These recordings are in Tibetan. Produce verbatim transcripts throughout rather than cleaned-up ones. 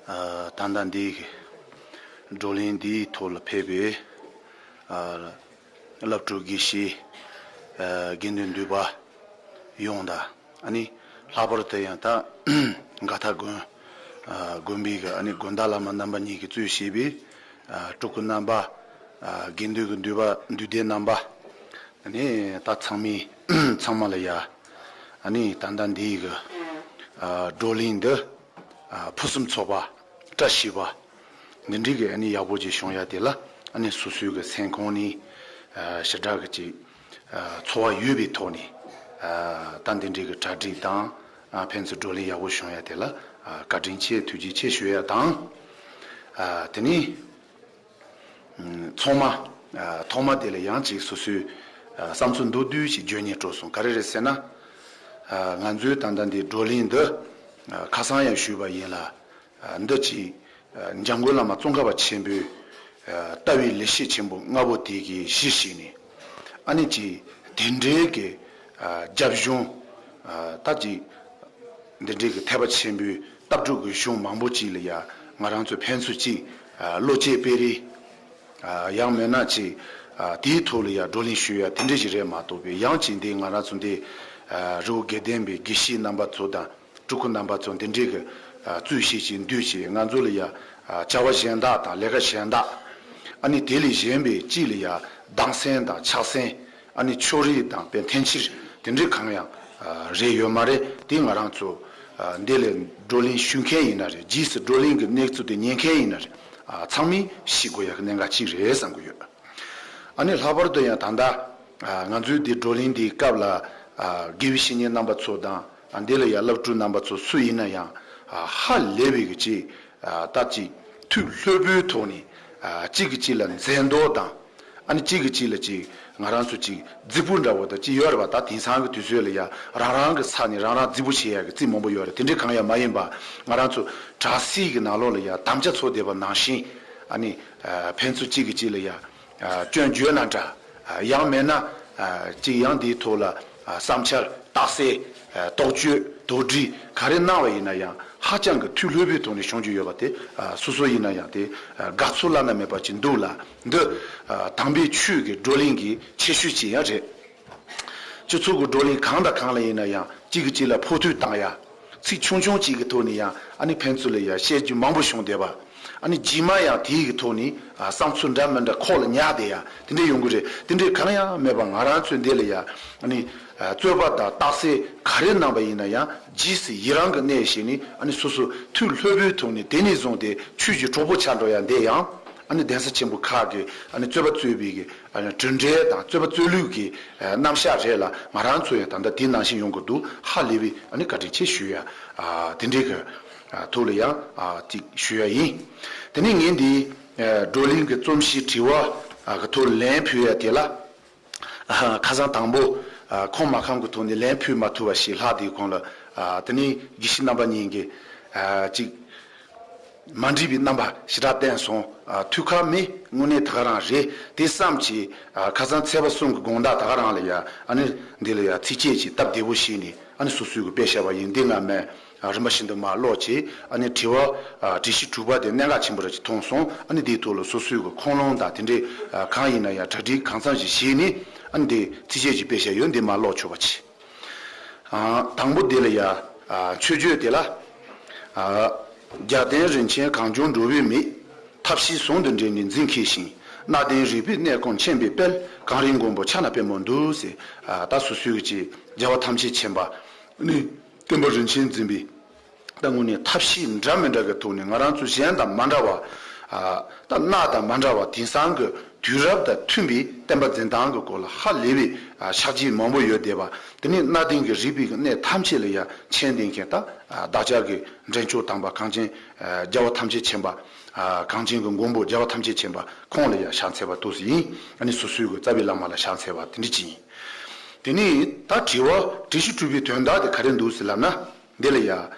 ད་ལྟ་འདི་བགྲོ་གླེང་འདིའི་ཐོག་ལ་ཕེབས་པའི་བླ་སྤྲུལ་དགེ་བཤེས་དགེ་འདུན་འདུས་པ་ཡོངས་དང་། ཨ་ནི་ལྷག་པར་དུ་ཡང་ད་མགར་ཐང་དགོན་དགོན་པའི་གི་ཨ་ནི་དགོན་བདག་བླ་མ་རྣམ་པ་གཉིས་ཀྱིས་གཙོས་བྱས་པའི་སྤྲུལ་སྐུ་རྣམ་པ། དགེ་འདུན་གྱི་འདུས་པ་འདུས་སྡེ་རྣམ་པ། ཨ་ནི་ད་ཚང་མའི་ཚང་མ་ལ་ཡ། ཨ་ནི་ད་ལྟ་འདིའི་གི་བགྲོ་གླེང་འདི་ཕུན་སུམ་ཚོགས་པ་བཀྲ་ཤིས་པ་འདི་འདྲའི་གི་ཨ་ནི་ཡག་པོ་ཅིག་བྱུང་ཡ་དེ་ལ། ཨ་ནི་སོ་སོའི་གི་སེམས་ཁོང་ནས་ཞེ་དྲག་གི་ཅིག་ཚོར་བ་ཡོད་པའི་ཐོག་ནས། ད་འདི་འདྲའི་གི་གྲ་སྒྲིག་དང་ཕན་ཚུན་བགྲོ་གླེང་ཡག་པོ་བྱུང་ཡ་དེ་ལ་བཀའ་དྲིན་ཆེ་ཐུགས་རྗེ་ཆེ་ཞུ་ཡ་དང་། དེ་ནས། ཚང་མ། ཐོག་མ་དེ་ལ་ཡང་ཅིག་སོ་སོའི་བསམ་ཚུལ་མདོར་བསྡུས་ཤིག་བརྗོད་སྙིང་བྲོ་སོང་། ག་རེ་རེད་ཟེར་ན། ང་ཚོའི་ད་ལྟ་འདི་བགྲོ་གླེང་འདི་ཁ་སང་ཡང་ཞུས་པ་ཡིན་ལ། འདི་ཅིག་འཇམ་མགོན་བླ་མ་ཙོང་ཁ་པ་ཆེན་པོའི་ལྟ་བའི་ལེགས་བཤད་ཆེན་པོ་ལྔ་པོ་དེ་གི་གཞི་བྱས་ནས། ཨ་ནི་ཅིག་དེ་འདྲའི་གི་རྒྱབ་གཞུང་ད་ཅིག་འདི་འདྲའི་གི་ཐེག་པ་ཆེན་པོའི་ལྟ་གྲུབ་ཀྱི་གཞུང་མང་པོ་ཅིག་ལ་ཡ་ང་རང་ཚོ་ཕན་ཚུན་ཅིག་བློ་སྐྱེད་སྤེལ་རེས། ཡང་མིན་ན་ཅིག་དེའི་ཐོག་ལ་ཡ་བགྲོ་གླེང་ཞུ་ཡ་དེ་འདྲ་ཞིག་རེད་མ་གཏོགས་པའི། ཡང་ཅིག་འདི་ང་རང་ཚོ་འདི་རི་བོ་དགེ་ལྡན་པའི་དགེ་བཤེས་རྣམ་པ་ཚོ་དང་སྤྲུལ་སྐུ་རྣམ་པ་ཚོ་འདི་འདྲའི་གི་གཙོས་བྱས་ཅིག་འདུས་ཅིག་ང་ཚོ་ལ་ཡ་བྱ་བ་གཞན་དག་དང་ལས་ཀ་གཞན་དག། ཨ་ནི་དེ་ལས་གཞན་པའི་ཅིག་ལ་ཡ་གདམ་སེམས་དང་ཕྱག་སེམས། ཨ་ནི་ཕྱོགས་རིས་དང་དཔེ་འཐེན་འཁྱེར་དེ་འདྲའི་གང་ཡང་རེད་ཡོད་མ་རེད། དེ་ང་རང་ཚོ་འདི་ལ་བགྲོ་གླེང་ཞུ་མཁན་ཡིན་ན་རེད། རྗེས་སུ་བགྲོ་གླེང་གི་གནས་ཚུལ་དེ་ཉན་མཁན་ཡིན་ན་རེད། ཚང་མས་ཤེས་དགོས་ཡག་གི་གནད་འགག་ཅིག་རེད་བསམ་གི་ཡོད། ཨ་ནི་ལྷག་པར་དུ་ཡང་ད་ལྟ་ང་ཚོའི་འདི་བགྲོ་གླེང་འདིའི་སྐབས་ལ་དགེ་བའི་བཤེས་གཉེན་རྣམ་པ་ཚོ་དང་། འདི་ལ་ཡང་བླ་སྤྲུལ་རྣམ་པ་ཚོ་སུ་ཡིན་ན་ཡང་ཧ་ལས་པའི་གི་ཅིག་ད་ཅིག་ཐུགས་ལྷོད་པོའི་ཐོག་ནས་གཅིག་གིས་གཅིག་ལ་མཛེས་མདོག་དང་། ཨ་ནི་གཅིག་གིས་གཅིག་ལ་ཅིག་ང་རང་ཚོ་ཅིག་རྫིག་པོ་འདྲ་བོ་དང་ཅིག་ཡོད་རེད་པ། ད་དེང་སང་གི་དུས་ཚོད་ལ་ཡ་རང་རང་གི་ས་ནས་རང་རང་རྫིག་པོ་བྱེད་ཡ་གི་རྩིས་མང་པོ་ཡོད་རེད། དེ་འདྲའི་གང་ཡང་མ་ཡིན་པ། ང་རང་ཚོ་གྲྭ་སྲིད་ཀྱི་ནང་ལོགས་ལ་ཡ་དམ་བཅའ་ཚོགས་བསྡད་པ་ནང་བཞིན། ཨ་ནི་ཕན་ཚུན་གཅིག་གིས་གཅིག་ལ་ཡ་སྐྱོན་བརྗོད་ན་འདྲ། ཡང་མེད་ན་ཅིག་ཡང་འདིའི་ཐོག་ལ་བསམ་འཆར་རྟགས་གསལ། རྟོག་དཔྱོད་དོགས་འདྲི་ག་རེ་གནང་བ་ཡིན་ན་ཡང་ཧ་ཅང་གི་ཐུགས་ལྷོད་པོའི་ཐོག་ནས་བྱུང་རྒྱུ་ཡོད་པ་དེ་སོ་སོ་ཡིན་ན་ཡང་དེ་དགའ་ཚོར་བླ་ན་མེད་པ་ཅིག་འདུག་ལ། འདི་དམ་པའི་ཆོས་ཀྱི་བགྲོ་གླེང་གི་ཁྱད་ཆོས་ཅིག་ཡང་རེད། སྤྱི་ཚོགས་ཀྱི་བགྲོ་གླེང་གང་དང་གང་ལ་ཡིན་ན་ཡང་གཅིག་གིས་གཅིག་ལ་ཕོག་ཐུག་བཏང་ཡ། ཚིག་ཆུང་ཆུང་གཅིག་གི་ཐོག་ནས་ཡང་ཨ་ནི་ཕན་ཚུན་ལ་ཡང་བཤད་རྒྱུ་མང་པོ་བྱུང་བསྡད་པ། ཨ་ནི་རྗེས་མ་ཡང་དེའི་གི་ཐོག་ནས་བསམ་ཚུལ་འདྲ་མི་འདྲ་ཁོག་ལ་ཉར་བསྡད་ཡ་དེ་འདྲ་ཡོང་གི་རེད། དེ་འདྲའི་གང་ཡང་མེད་པ་ང་རང་ཚོའི་འདི་ལ་ཡ་ཨ་ནི་རྩོད་པ་དང་རྟགས་གསལ་ག་རེ་གནང་པ་ཡིན་ན་ཡང་རྗེས་སུ་ཡི་རང་གི་གནས་བྱས་ནས། ཨ་ནི་སོ་སོ་ཐུགས་ལྷོད་པོའི་ཐོག་ནས་དེ་ནས་བཟུང་སྟེ་ཆོས་ཀྱི་གྲོགས་པོ་ཆགས་འགྲོ་ཡ་འདི་ཡང་ཨ་ནི་གདན་ས་ཆེན་པོ་ཁག་གི་ཨ་ནི་རྩོད་པ་རྩོད་པའི་གི་ཨ་ནི་གྲུབ་འབྲས་དང་རྩོད་པ་རྩོད་ལུགས་ཀྱི་རྣམ་གཞག་རེད་ལ། ང་རང་ཚོ་ཡང་ད་ལྟ་དེ་ནང་བཞིན་ཡོང་དགོས་འདུག་ཧ་ལས་པའི་ཨ་ནི་བཀའ་དྲིན་ཆེ་ཞུ་ཡ། དེ་འདྲའི་གི་ཐོག་ལ་ཡང་ཅིག་ཞུ་ཡ་ཡིན། དེ་ནས་ངས་འདི་བགྲོ་གླེང་གི་རྩོམ་གཞི་དྲི་བ་གི་ཐོག་ལ་ལན་ཕུལ་ཡ་དེ་ལ། ཁ་སང་དང་པོ་ཁོང་མ་ཁམས་ཀྱི་ཐོག་ནས་ལན་ཕུལ་མ་ཐུབ་པ་ཞིག་ལྷག་དེའི་གོང་ལ། དེ་ནས་དགེ་བཤེས་རྣམ་པ་གཉིས་ཀྱིས་ཅིག་མ་འགྲིག་པའི་རྣམ་པ་ཞེ་དྲག་བསྟན་སོང་། ཨ། ཐུགས་ཁག་མེད། དངོས་གནས་ད་ག་རང་རེད་དེ་བསམ་གྱིས། ཨ། ཁ་སང་ཚེས་པ་གསུམ་གྱི་དགོང་དག་ད་ག་རང་ལ་ཡ་ཨ་ནི་འདི་ལ་ཡ་ཚིགས་བཅད་ཅིག་སྟབས་བདེ་པོ་ཞིག་ནས་ཨ་ནི་སོ་སོའི་གི་དཔེ་བཤད་པ་ཡིན། འདི་སྔ་མས་ཨ་རིམ་པ་བཞིན་དུ་མར་ཀློག་བྱས། ཨ་ནི་དྲི་བ་ཨ་དྲི་གཞི་དྲུག་པ་དེ་གནད་འགག་ཆེན་པོ་ར་ཅིག་མཐོང་སོང་། ཨ་ནི་འདིའི་ཐོག་ལ་སོ་སོའི་གི་ཁུངས་ལུང་དང་དེ་འདྲའི་ཨ་གང་ཡིན་ན་ཡང་གྲ་སྒྲིག་གང་འཚམ་ཞིག་བྱས་ནས། ཨ་ནི་འདི་ཚིགས་བཅད་ཅིག་དཔེ་བཤད་ཡོད། འདི་མར་ཀློག་ཆོག་པ་བྱས། ཨ། དང་པོ་དེ་ལ་ཡ། ཨ། མཆོད་བརྗོད་དེ་ལ། ཨ། རྒྱལ་བསྟན་རིན་ཆེན་གངས་ལྗོངས་འགྲོ་བའི་མིག་ཐབས་ཤེས་ཟུང་དུ་འབྲེལ་ནས་འཛིན་མཁས་ཤིང་། སྣ་ལྡན་རིག་པའི་གནས་ཀུན་མཁྱེན་པའི་དཔལ། གངས་རིའི་མགོན་པོ་ཕྱག་ན་པདྨོ་འདུད་ཟེར། ཨ། ད་སོ་སོའི་གི་ཅིག་རྒྱལ་བ་ཐམས་ཅད་མཁྱེན་པ་ནི་སྟོན་པ་རིན་ཆེན་འཛིན་པའི། ད་དངོས་གནས་ཐབས་ཤེས་འདྲ་མི་འདྲ་གི་ཐོག་ནས་ང་རང་ཚོ་གཞན་དང་མ་འདྲ་བ། ཨ། ད་སྣ་དང་མ་འདྲ་བ། དེང་སང་གི་དུས་རབས་དང་མཐུན་པའི་བསྟན་པ་འཛིན་སྟངས་ཀྱི་སྐོར་ལ་ཧ་ལས་པའི་ཕྱག་རྗེས་མང་པོ་ཡོད་བསྡད་པ། དེ་ནས་སྣ་ལྡན་གྱི་རིག་པའི་གནས་ཐམས་ཅད་ལ་ཡང་མཁྱེན་ལྡན་མཁན། ད་བདག་ཅག་གི་འདྲེན་མཆོག་དམ་པ་གངས་ཅན་རྒྱལ་བ་ཐམས་ཅད་མཁྱེན་པ། གངས་ཅན་གྱི་མགོན་པོ་རྒྱལ་བ་ཐམས་ཅད་མཁྱེན་པ་ཁོང་ལ་ཡང་ཕྱག་འཚལ་བ་འདུག་སེ་ཡིན། ཨ་ནི་སོ་སོའི་གི་རྩ་བའི་བླ་མ་ལ་ཕྱག་འཚལ་བ་དེ་འདྲ་ཅིག་ཡིན། དེ་ནས་ད་དྲི་བ་དྲི་གཞི་དྲུག་པའི་དོན་དག་དེ་ག་རེ་འདུག་ཟེར་ལབ་ན། འདི་ལ་ཡ།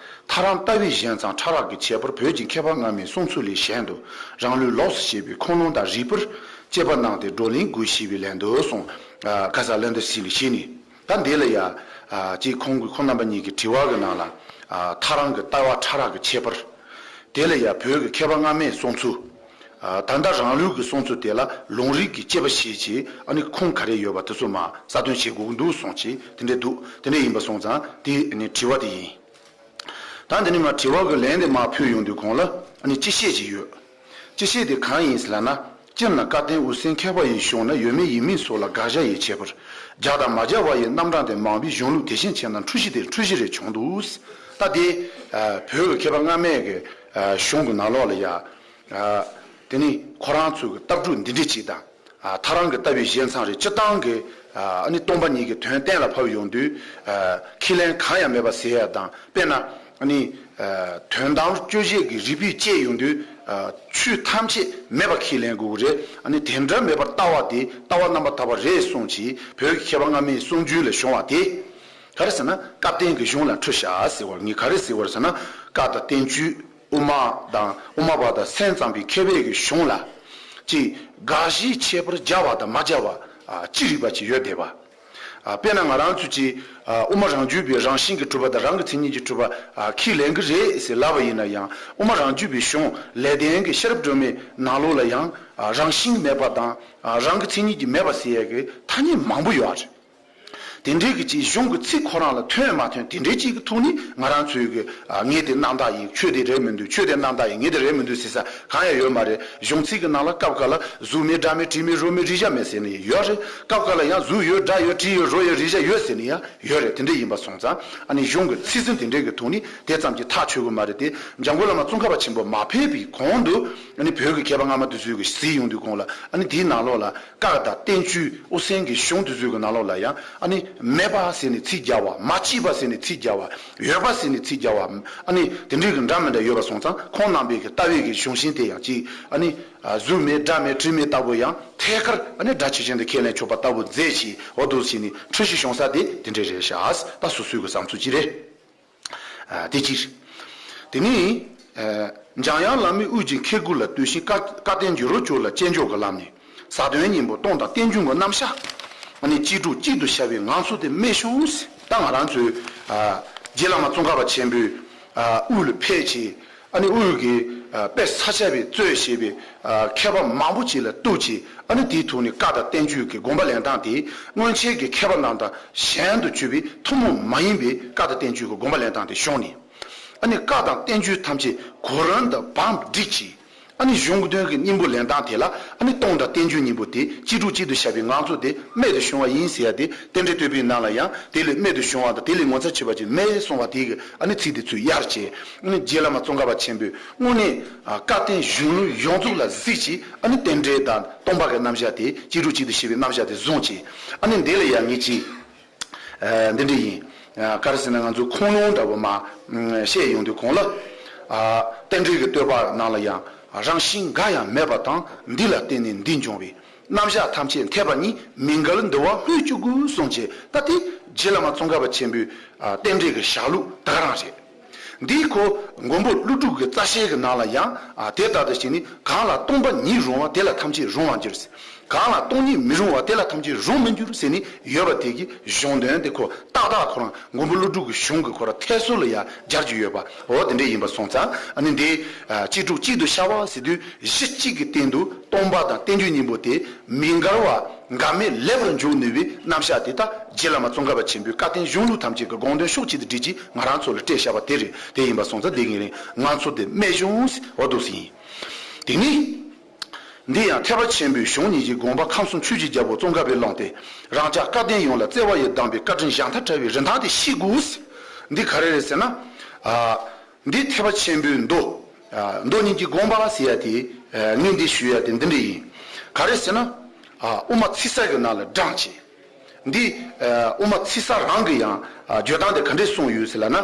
ཐར་རམ་ལྟ་བའི་ཞལ་མཚམས་ཕྲ་རགས་ཀྱི་ཁྱད་པར་བོད་ཀྱི་མཁས་པ་སྔ་མའི་གསུང་ཚུལ་ལས་གཞན་དུ་རང་ལུགས་ལོགས་སུ་བཤད་པའི་ཁུངས་ལུང་དང་རིགས་པར་དཔྱད་པ་གནང་སྟེ་བགྲོ་གླེང་དགོས་ཞེས་པའི་ལན་དུ་གསུངས། ཨ། ཁ་སང་ལན་དུ་ཞིག་ལ་བྱས་ནས། ད་འདི་ལ་ཡ། ཨ། ཅིག་ཁོང་གི་ཁོང་རྣམ་པ་གཉིས་ཀྱི་དྲི་བ་གི་ནང་ལ། ཨ། ཐར་རམ་གྱི་ལྟ་བ་ཕྲ་རགས་ཀྱི་ཁྱད་པར། དེ་ལ་ཡང་བོད་ཀྱི་མཁས་པ་སྔ་མའི་གསུང་ཚུལ། ད་ལྟ་རང་ལུགས་ཀྱི་གསུང་ཚུལ་དེ་ལ་ལུང་རིགས་ཀྱི་དཔྱད་པ་བྱེད་ཅིང་ཁུངས་ག་རེ་ཡོད་པ་དེ་ཚོ་མར་གསལ་སྟོན་བྱེད་དགོས་ཀྱི་འདུག་གསུངས་ཅིང་དེ་འདྲས་འདུག་དེ་འདྲས་ཡིན་པ་སོང་ཙང་དེ་ནི་དྲི་བ་དེ་ཡིན། ད་འདི་ནི་མར་དྲི་བ་གི་ལན་དེ་མར་ཕུལ་ཡོང་དུས་གོང་ལ་ཨ་ནི་སྤྱི་བཤད་ཅིག་ཡོད། སྤྱི་བཤད་དེ་གང་ཡིན་ཟེར་ལབ་ན། སྤྱིར་ན་བཀའ་བསྟན་དབུ་སེམས་མཁས་པ་ཡི་གཞུང་ན་ཡོད་མེད་ཡིན་མིན་སོགས་ལ་དགག་བཞག་ཡི་ཁྱད་པར། རྒྱག་དང་མ་རྒྱག་པ་ཡི་རྣམ་གྲངས་དེ་མང་པའི་གཞུང་ལུགས་དེ་བཞིན་ཕྱེ་ན་འཁྲུལ་གཞི་དེར་འཁྲུལ་གཞི་རེ་བྱུང་འདུག་ད་དེ་བོད་ཀྱི་མཁས་པ་སྔ་མའི་གི་གཞུང་གི་ནང་ལོགས་ལ་ཡ། དེ་ནི་ཁོ་རང་ཚོའི་གི་ལྟ་གྲུབ་འདི་འདྲ་ཅིག་དང་། ཐག་རང་གི་ལྟ་བའི་བཞེད་མཚམས་རེད། སྤྱིར་བཏང་གི་ཨ་ནི་སྟོང་པ་ཉིད་ཀྱི་དོན་གཏན་ལ་ཕབ་ཡོང་དུས། ཁས་ལེན་གང་ཡང་མེད་པ་ཟེར་ཡ་དང་། དཔེར་ན་ཨ་ནི་དོན་དམ་དཔྱོད་བྱེད་ཀྱི་རིགས་པས་དཔྱད་ཡོང་དུས། ཆོས་ཐམས་ཅད་མེད་པ་ཁས་ལེན་དགོས་ཀྱི་རེད། ཨ་ནི་དེ་འདྲ་མེད་པར་ལྟ་བ་དེ་ལྟ་བ་རྣམ་པར་དག་པ་རེད་གསུངས་ཀྱིས་བོད་ཀྱི་མཁས་པ་སྔ་མའི་གསུང་རྒྱུན་ལ་བྱུང་བ་དེ། ག་རེ་ཟེར་ན་བཀའ་བསྟན་གྱི་གཞུང་ལ་འཁྲུལ་བཞག་ཟེར་བ་ངས་ག་རེ་ཟེར་བ་རེད་ཟེར་ན། བཀའ་དང་བསྟན་བཅོས། དབུ་མ་དང་དབུ་མ་པ་དང་སེམས་ཙམ་པའི་མཁས་པའི་གི་གཞུང་ལ། ཅིག་དགག་གཞིའི་ཁྱད་པར་སྦྱར་བ་དང་མ་སྦྱར་བ་ཨ་ཅི་རིགས་པ་ཅིག་ཡོད་བསྡད་པ། ཨ་དཔེར་ན་ང་རང་ཚོས་ཅིག་ཨ་དབུ་མ་རང་རྒྱུད་པའི་རང་བཞིན་གྱིས་གྲུབ་པ་དང་རང་གི་མཚན་ཉིད་ཀྱིས་གྲུབ་པ་ཨ་ཁས་ལེན་གྱི་རེད་ཟེར་ལབ་པ་ཡིན་ན་ཡང་། དབུ་མ་རང་རྒྱུད་པའི་གཞུང་ལེགས་ལྡན་གྱི་ཤེས་རབ་སྒྲོན་མེའི་ནང་ལོགས་ལ་ཡང་ཨ་རང་བཞིན་མེད་པ་དང་ཨ་རང་གི་མཚན་ཉིད་ཀྱིས་མེད་པ་ཟེར་ཡས་ཀྱི་ཐ་སྙད་མང་པོ་ཡོད་རེད། དེ་འདྲའི་གི་ཅིག་གཞུང་གི་ཚིག་ཁོ་རང་ལ་ཐོན་མ་ཐོན་དེ་འདྲའི་ཅིག་གི་ཐོག་ནས་ང་རང་ཚོའི་གི་ཨ་ངས་དེ་རྣམ་དག་ཡིན། ཁྱོད་དེ་རེད་མི་འདུག་ཁྱོད་དེ་རྣམ་དག་ཡིན། ངས་དེ་རེད་མི་འདུག་ཟེར་ས་གང་ཡང་ཡོད་མ་རེད། གཞུང་ཚིག་གི་ནང་ལ་སྐབས་འགའ་ལ་གཟུགས་མེད་སྒྲ་མེད་དྲི་མེད་རོ་མེད་རེག་བྱ་མེད་ཟེར་ནི་ཡོད་རེད། སྐབས་འགའ་ལ་ཡང་གཟུགས་ཡོད་སྒྲ་ཡོད་དྲི་ཡོད་རོ་ཡོད་རེག་བྱ་ཡོད་ཟེར་ནི་ཡང་ཡོད་རེད། དེ་འདྲ་ཡིན་པ་སོང་ཙང་ཨ་ནི་གཞུང་གི་ཚིག་ཟིན་དེ་འདྲའི་གི་ཐོག་ནས་དེ་ཙམ་གྱིས་ཐག་ཆོད་གི་མ་རེད་དེ། འཇམ་མགོན་བླ་མ་ཙོང་ཁ་པ་ཆེན་པོ་མ་ཕེབས་པའི་གོང་དུ་ཨ་ནི་བོད་ཀྱི་མཁས་པ་སྔ་མ་དེ་ཚོས་གི་གཟིགས་ཡོང་དུས་གོང་ལ་ཨ་ནི་དེའི་ནང་ལོགས་ལ། བཀའ་དང་བསྟན་བཅོས་དབུ་སེམས་ཀྱི་གཞུང་དེ་ཚོའི་གི་ནང་ལོགས་ལ་ཡང་ཨ་ནི་མེད་པ་ཟེར་ནས་ཚིག་སྦྱར་བ། མ་མཆིས་པ་ཟེར་ནས་ཚིག་སྦྱར་བ། ཡོད་པ་ཟེར་ནས་ཚིག་སྦྱར་བ། ཨ་ནི་དེ་འདྲའི་གི་འདྲ་མི་འདྲ་ཡོད་པ་སོང་ཙང་ཁོང་རྣམ་པའི་གི་ལྟ་བའི་གི་གཞུང་ཤིང་དེ་ཡང་ཅིག་ཨ་ནི་གཟུགས་མེད་སྒྲ་མེད་དྲི་མེད་ལྟ་བུ་ཡང་ཐད་ཀར་ཨ་ནི་སྒྲ་ཇི་བཞིན་དུ་ཁས་ལེན་ཆོག་པ་ལྟ་བུ་མཛད་ཅིག་འོ་འདུག་ཟེར་ནས་འཁྲུལ་གཞི་བྱུང་ས་དེ་དེ་འདྲའི་རེད་ཤག་ད་སོ་སོའི་གི་བསམ་ཚུལ་ཅིག་རེད། ཨ་དེ་གཅིག་དེ་ནས་ཨ་འཇམ་དབྱངས་བླ་མའི་དབུས་ཀྱི་ཁེ་གུ་ལ་ལྟོས་ཤིང་བཀའ་བཀའ་བསྟན་འགྱུར་བ་བཅུ་ལ་དཔྱད་འཇོག་གི་ལམ་ནས་ཟབ་དོན་སྙིང་པོ་སྟོང་དང་རྟེན་འབྱུང་གི་རྣམ་གཞག་ཨ་ནི་གཅིག་དྲུག་གཅིག་ཏུ་བཤད་པའི་ངང་ཚུལ་དེ་རྨད་བྱུང་ཟེར། ད་ང་རང་ཚོའི་ཨ་རྗེ་བླ་མ་ཙོང་ཁ་པ་ཆེན་པོའི་ཨ་དབུས་ལ་ཕེབས་ཀྱིས་ཨ་ནི་དབུས་ཀྱི་ཨ་དཔེ་ས་སྐྱ་པའི་གཙོས་བྱས་པའི་ཨ་མཁས་པ་མང་པོ་ཅིག་ལ་གཏུགས་ཀྱིས་ཨ་ནི་དེའི་ཐོག་ནས་བཀའ་དང་བསྟན་བཅོས་ཀྱི་དགོངས་པ་ལེན་སྟངས་དེ་སྔོན་ཆད་ཀྱི་མཁས་པ་རྣམས་དང་གཞན་དུ་གྱུར་པའི་ཐུན་མོང་མ་ཡིན་པའི་བཀའ་དང་བསྟན་བཅོས་ཀྱི་དགོངས་པ་ལེན་སྟངས་དེ་བྱུང་ནས། ཨ་ནི་བཀའ་དང་བསྟན་བཅོས་ཐམས་ཅད་གོ་རིམ་དང་བང་བསྒྲིགས་ཀྱིས་ཨ་ནི་གཞུང་དོན་གྱི་སྙིང་པོ་ལེན་སྟངས་དེ་ལ་ཨ་ནི་སྟོང་དང་རྟེན་འབྱུང་སྙིང་པོ་དེ་གཅིག་དྲུག་གཅིག་ཏུ་བཤད་པའི་ངང་ཚུལ་དེ་རྨད་དུ་བྱུང་བ་ཡིན་ཟེར་ཡ་དེ་རྟེན་འབྲེལ་བསྟོད་པའི་ནང་ལ་ཡང་དེ་ལས་རྨད་དུ་བྱུང་བ་དང་དེ་ལས་ངོ་མཚར་ཆེ་བ་ཅིག་མེད་གསུངས་པ་དེ་གི་ཨ་ནི་ཚིག་དེ་ཚུར་གཡར་བྱས། ཨ་ནི་རྗེ་བླ་མ་ཙོང་ཁ་པ་ཆེན་པོས་དངོས་གནས་བཀའ་བསྟན་གཞུང་ལུགས་ཡོངས་རྫོགས་ལ་གཟིགས་ཀྱིས་ཨ་ནི་རྟེན་འབྲེལ་དང་སྟོང་པ་གི་རྣམ་གཞག་དེ་གཅིག་དྲུག་གཅིག་ཏུ་བཤད་པའི་རྣམ་གཞག་དེ་བཟུང་ཀྱིས་ཨ་ནི་འདི་ལ་ཡང་ངེས་ཀྱིས། ཨ་འདི་འདྲ་ཡིན། ཨ་ག་རེ་ཟེར་ན་ང་ཚོའི་ཁུངས་ལུང་འདྲ་པོ་མར་ཨ་བཤད་ཡོང་དུས་གོང་ལ། ཨ་རྟེན་འབྲེལ་གྱི་བསྟོད་པ་ནང་ལ་ཡང་རང་བཞིན་འགའ་ཡང་མེད་པ་དང་འདི་ལ་བརྟེན་ནས་འདི་འབྱུང་བའི་རྣམ་གཞག་ཐམས་ཅད་འཐད་པ་ཉིད་མི་འགལ་འདུལ་བ་སྨོས་ཅི་དགོས་གསུངས་ཀྱི་ད་དེ་རྗེ་བླ་མ་ཙོང་ཁ་པ་ཆེན་པོའི་ཨ་རྟེན་འབྲེལ་གྱི་བཞག་ལུགས་ད་ག་རང་རེད། འདིའི་ཁོ་མགོན་པོ་ཀླུ་སྒྲུབ་ཀྱི་རྩ་ཤེ་གི་ནང་ལ་ཡང་ཨ་དེ་ལྟར་དུ་བྱས་ནས་གང་ལ་སྟོང་པ་ཉིད་རུང་བ་དེ་ལ་ཐམས་ཅད་རུང་བར་འགྱུར། གང་ལ་སྟོང་ཉིད་མི་རུང་བ་དེ་ལ་ཐམས་ཅད་རུང་མི་འགྱུར་ཟེར་ནས་ཡོད་པ་དེ་གི་གཞུང་དོན་དེ་ཁོ་ཏག་ཏག་ཁོ་རང་མགོན་པོ་ཀླུ་སྒྲུབ་ཀྱི་གཞུང་གི་ཁོ་རང་འཐད་སྲོལ་ལ་ཡང་སྦྱར་རྒྱུ་ཡོད་པ་འོ་དེ་འདྲ་ཡིན་པ་སོང་ཙང་ཨ་ནི་འདི་ཨ་གཅིག་དྲུག་གཅིག་ཏུ་ཤར་བ་ཟེར་དུས་གཞི་གཅིག་གི་སྟེང་དུ་སྟོང་པ་དང་རྟེན་འབྱུང་གཉིས་པོ་དེ་མི་འགལ་བ་འགལ་མེད་ལེགས་པར་འཇོག་ནུས་པའི་རྣམ་གཞག་དེ་དག་རྗེ་བླ་མ་ཙོང་ཁ་པ་ཆེན་པོའི་བཀའ་བསྟན་གཞུང་ལུགས་ཐམས་ཅད་ཀྱི་དགོངས་དོན་ཕྱོགས་གཅིག་ཏུ་བསྒྲིལ་གྱིས་ང་རང་ཚོ་ལ་སྤྲད་བཞག་པ་དེ་རེད། དེ་ཡིན་པ་སོང་ཙང་འདི་ངེས་རིང་ང་ཚོ་དེ་རྨད་བྱུང་འོ་འདུག་སེ་ཡིན། དེ་ནི། འདི་ཡང་ཐེག་པ་ཆེན་པོའི་གཞུང་ཉིད་ཀྱི་དགོངས་པ་ཁམས་གསུམ་ཆོས་ཀྱི་རྒྱལ་པོ་ཙོང་ཁ་པས་བླངས་ཏེ། རང་ཅག་བཀའ་བསྟན་ཡོངས་ལ་བརྩེ་བ་ཡིས་གདམས་པའི་བཀའ་དྲིན་ཞལ་མཐར་བྲལ་བའི་རིན་ཐང་དེ་ཤེས་དགོས། འདི་ག་རེ་རེད་ཟེར་ན། ཨ། འདི་ཐེག་པ་ཆེན་པོའི་མདོ། ཨ། མདོ་ཉིད་ཀྱི་དགོངས་པ་ཟེར་ཡ་དེ། ཨ། ངས་འདི་ཞུ་ཡ་དེ་འདི་འདྲ་ཡིན། ག་རེ་ཟེར་ན། ཨ། དབུ་མ་ཚིག་གསལ་གྱི་ནང་ལ་དྲངས་བྱས། འདི། ཨ། དབུ་མ་ཚིག་གསལ་རང་གི་ཡང་། ཨ། བརྗོད་སྟངས་དེ་ག་འདྲས་གསུངས་ཡོད་ཟེར་ལབ་ན།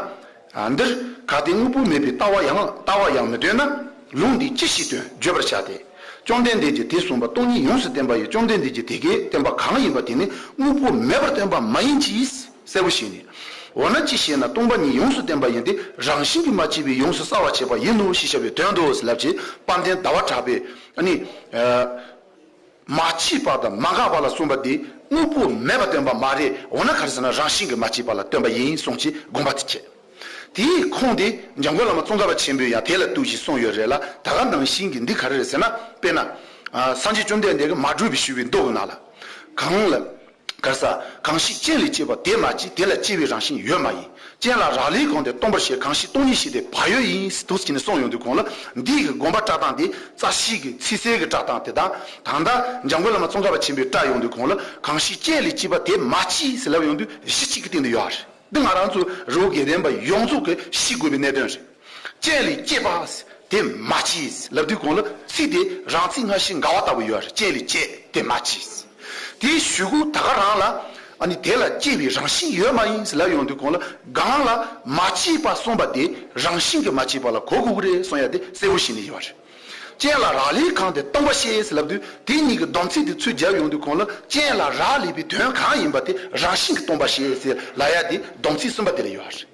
ཨ། འདིར་གལ་ཏེ་དངོས་པོ་མེད་པའི་ལྟ་བ་ཡང་ལྟ་བ་ཡང་མི་སྟོན་ན། ལུང་འདིས་ཅི་ཞིག་སྟོན་བརྗོད་པར་བྱ་སྟེ། བཅོམ་ལྡན་འདས་ཀྱིས་དེ་གསུངས་པ་སྟོང་ཉིད་ཡོངས་སུ་བསྟན་པ་ཡི་བཅོམ་ལྡན་འདས་ཀྱི་དེ་སྐད་བསྟན་པ་གང་ཡིན་པ་དེ་ནི་དངོས་པོ་མེད་པར་སྟོན་པ་མ་ཡིན་གྱི། གསལ་པོ་ཞིག་ནི། འོ་ན་ཅི་ཞེ་ན་སྟོང་པ་ཉིད་ཡོངས་སུ་བསྟན་པ་ཡིན་ཏེ་རང་བཞིན་གྱིས་མ་སྐྱེས་པའི་ཡོངས་སུ་གསལ་བར་བྱེད་པ་ཡིན་ནོ་ཞེས་བྱ་བའི་དོན་ཏོ་ཟེར་ལབ་ཅེས་དཔལ་ལྡན་ཟླ་བ་གྲགས་པས་ནི། མ་སྐྱེས་པ་དང་མ་འགགས་པ་ལ་གསུངས་པ་དེ་དངོས་པོ་མེད་པར་སྟོན་པ་མ་རེད། འོ་ན་ག་རེ་ཟེར་ན་རང་བཞིན་གྱིས་མ་སྐྱེས་པ་ལ་སྟོན་པ་ཡིན་གསུངས་ཀྱི་དགོངས་པ་དེ་བྱས། དེའི་ཁུངས་དེ་འཇམ་མགོན་བླ་མ་ཙོང་ཁ་པ་ཆེན་པོས་ཡང་དེ་ལ་གཏུགས་ཤིང་གསུངས་ཡོད་རེད་ལ། ད་ག་ནང་བཞིན་གྱི་འདི་ག་རེ་རེད་ཟེར་ན། དཔེར་ན། ཨ། སངས་རྒྱས་བཅོམ་ལྡན་འདས་ཀྱིས་མ་གྲུབ་པའི་ཞུས་པའི་མདོ་གི་ནང་ལ། གང་ལ། ག་རེ་ཟ། གང་ཞིག་རྐྱེན་ལས་སྐྱེས་པ་དེ་མ་སྐྱེས། དེ་ལ་སྐྱེ་བའི་རང་བཞིན་ཡོད་མ་ཡིན། རྐྱེན་ལ་རག་ལས་གང་དེ་སྟོང་པར་བཤད། གང་ཞིག་སྟོང་ཉིད་ཤེས་དེ་བག་ཡོད་ཡིན། འདུག་སེ་བྱས་ནས་གསུངས་ཡོང་དུས་གོང་ལ། འདི་ཡི་གི་དགོངས་པ་བཀྲལ་སྟངས་དེ་རྩ་ཤེས་ཀྱི་ཚིག་གསལ་གྱི་བཀྲལ་སྟངས་དེ་དང་། ད་ལྟ་འཇམ་མགོན་བླ་མ་ཙོང་ཁ་པ་ཆེན་པོས་བཀྲལ་ཡོང་དུས་གོང་ལ། གང་ཞིག་རྐྱེན་ལས་སྐྱེས་པ་དེ་མ་སྐྱེས་ཟེར་ལབ་ཡོང་དུས་གཞི་གཅིག་གི་སྟེང་དུ་ཡོད་རེད། འདི་ང་རང་ཚོ་རི་བོ་དགེ་ལྡན་པ་ཡོངས་རྫོགས་ཀྱིས་ཤེས་དགོས་པའི་གནད་དོན་རེད། རྐྱེན་ལས་སྐྱེས་པ་དེ་མ་སྐྱེས་ལབ་དུས་གོང་ལ། ཚིག་དེ་རང་ཚིག་སྔ་ཕྱི་འགལ་བ་ལྟ་བུ་ཡོད་རེད། རྐྱེན་ལས་སྐྱེས་དེ་མ་སྐྱེས། དེའི་གཞུག་གུ་ད་ག་རང་ལ། ཨ་ནི་དེ་ལ་སྐྱེ་བའི་རང་བཞིན་ཡོད་མ་ཡིན་ལབ་ཡོང་དུས་གོང་ལ། གང་ལ་མ་སྐྱེས་པ་གསུངས་པ་དེ་རང་བཞིན་གྱིས་མ་སྐྱེས་པ་ལ་གོ་དགོས་ཀྱི་རེད་གསུང་ཡ་དེ་གསལ་པོ་ཞིག་ནས་ཡོད་རེད། རྐྱེན་ལ་རག་ལས་གང་དེ་སྟོང་པར་བཤད་ཟེར་ལབ་དུས། དེ་གཉིས་ཀྱི་སྡོམ་ཚིག་དེ་ཚུར་སྦྱར་ཡོང་དུས་གོང་ལ། རྐྱེན་ལ་རག་ལས་པའི་དོན་གང་ཡིན་པ་དེ་རང་བཞིན་གྱིས་སྟོང་པར་བཤད་ཟེར་ལབ་ཡ་དེ་སྡོམ་ཚིག་གསུམ་པ་དེ་ལ་ཡོད་རེད།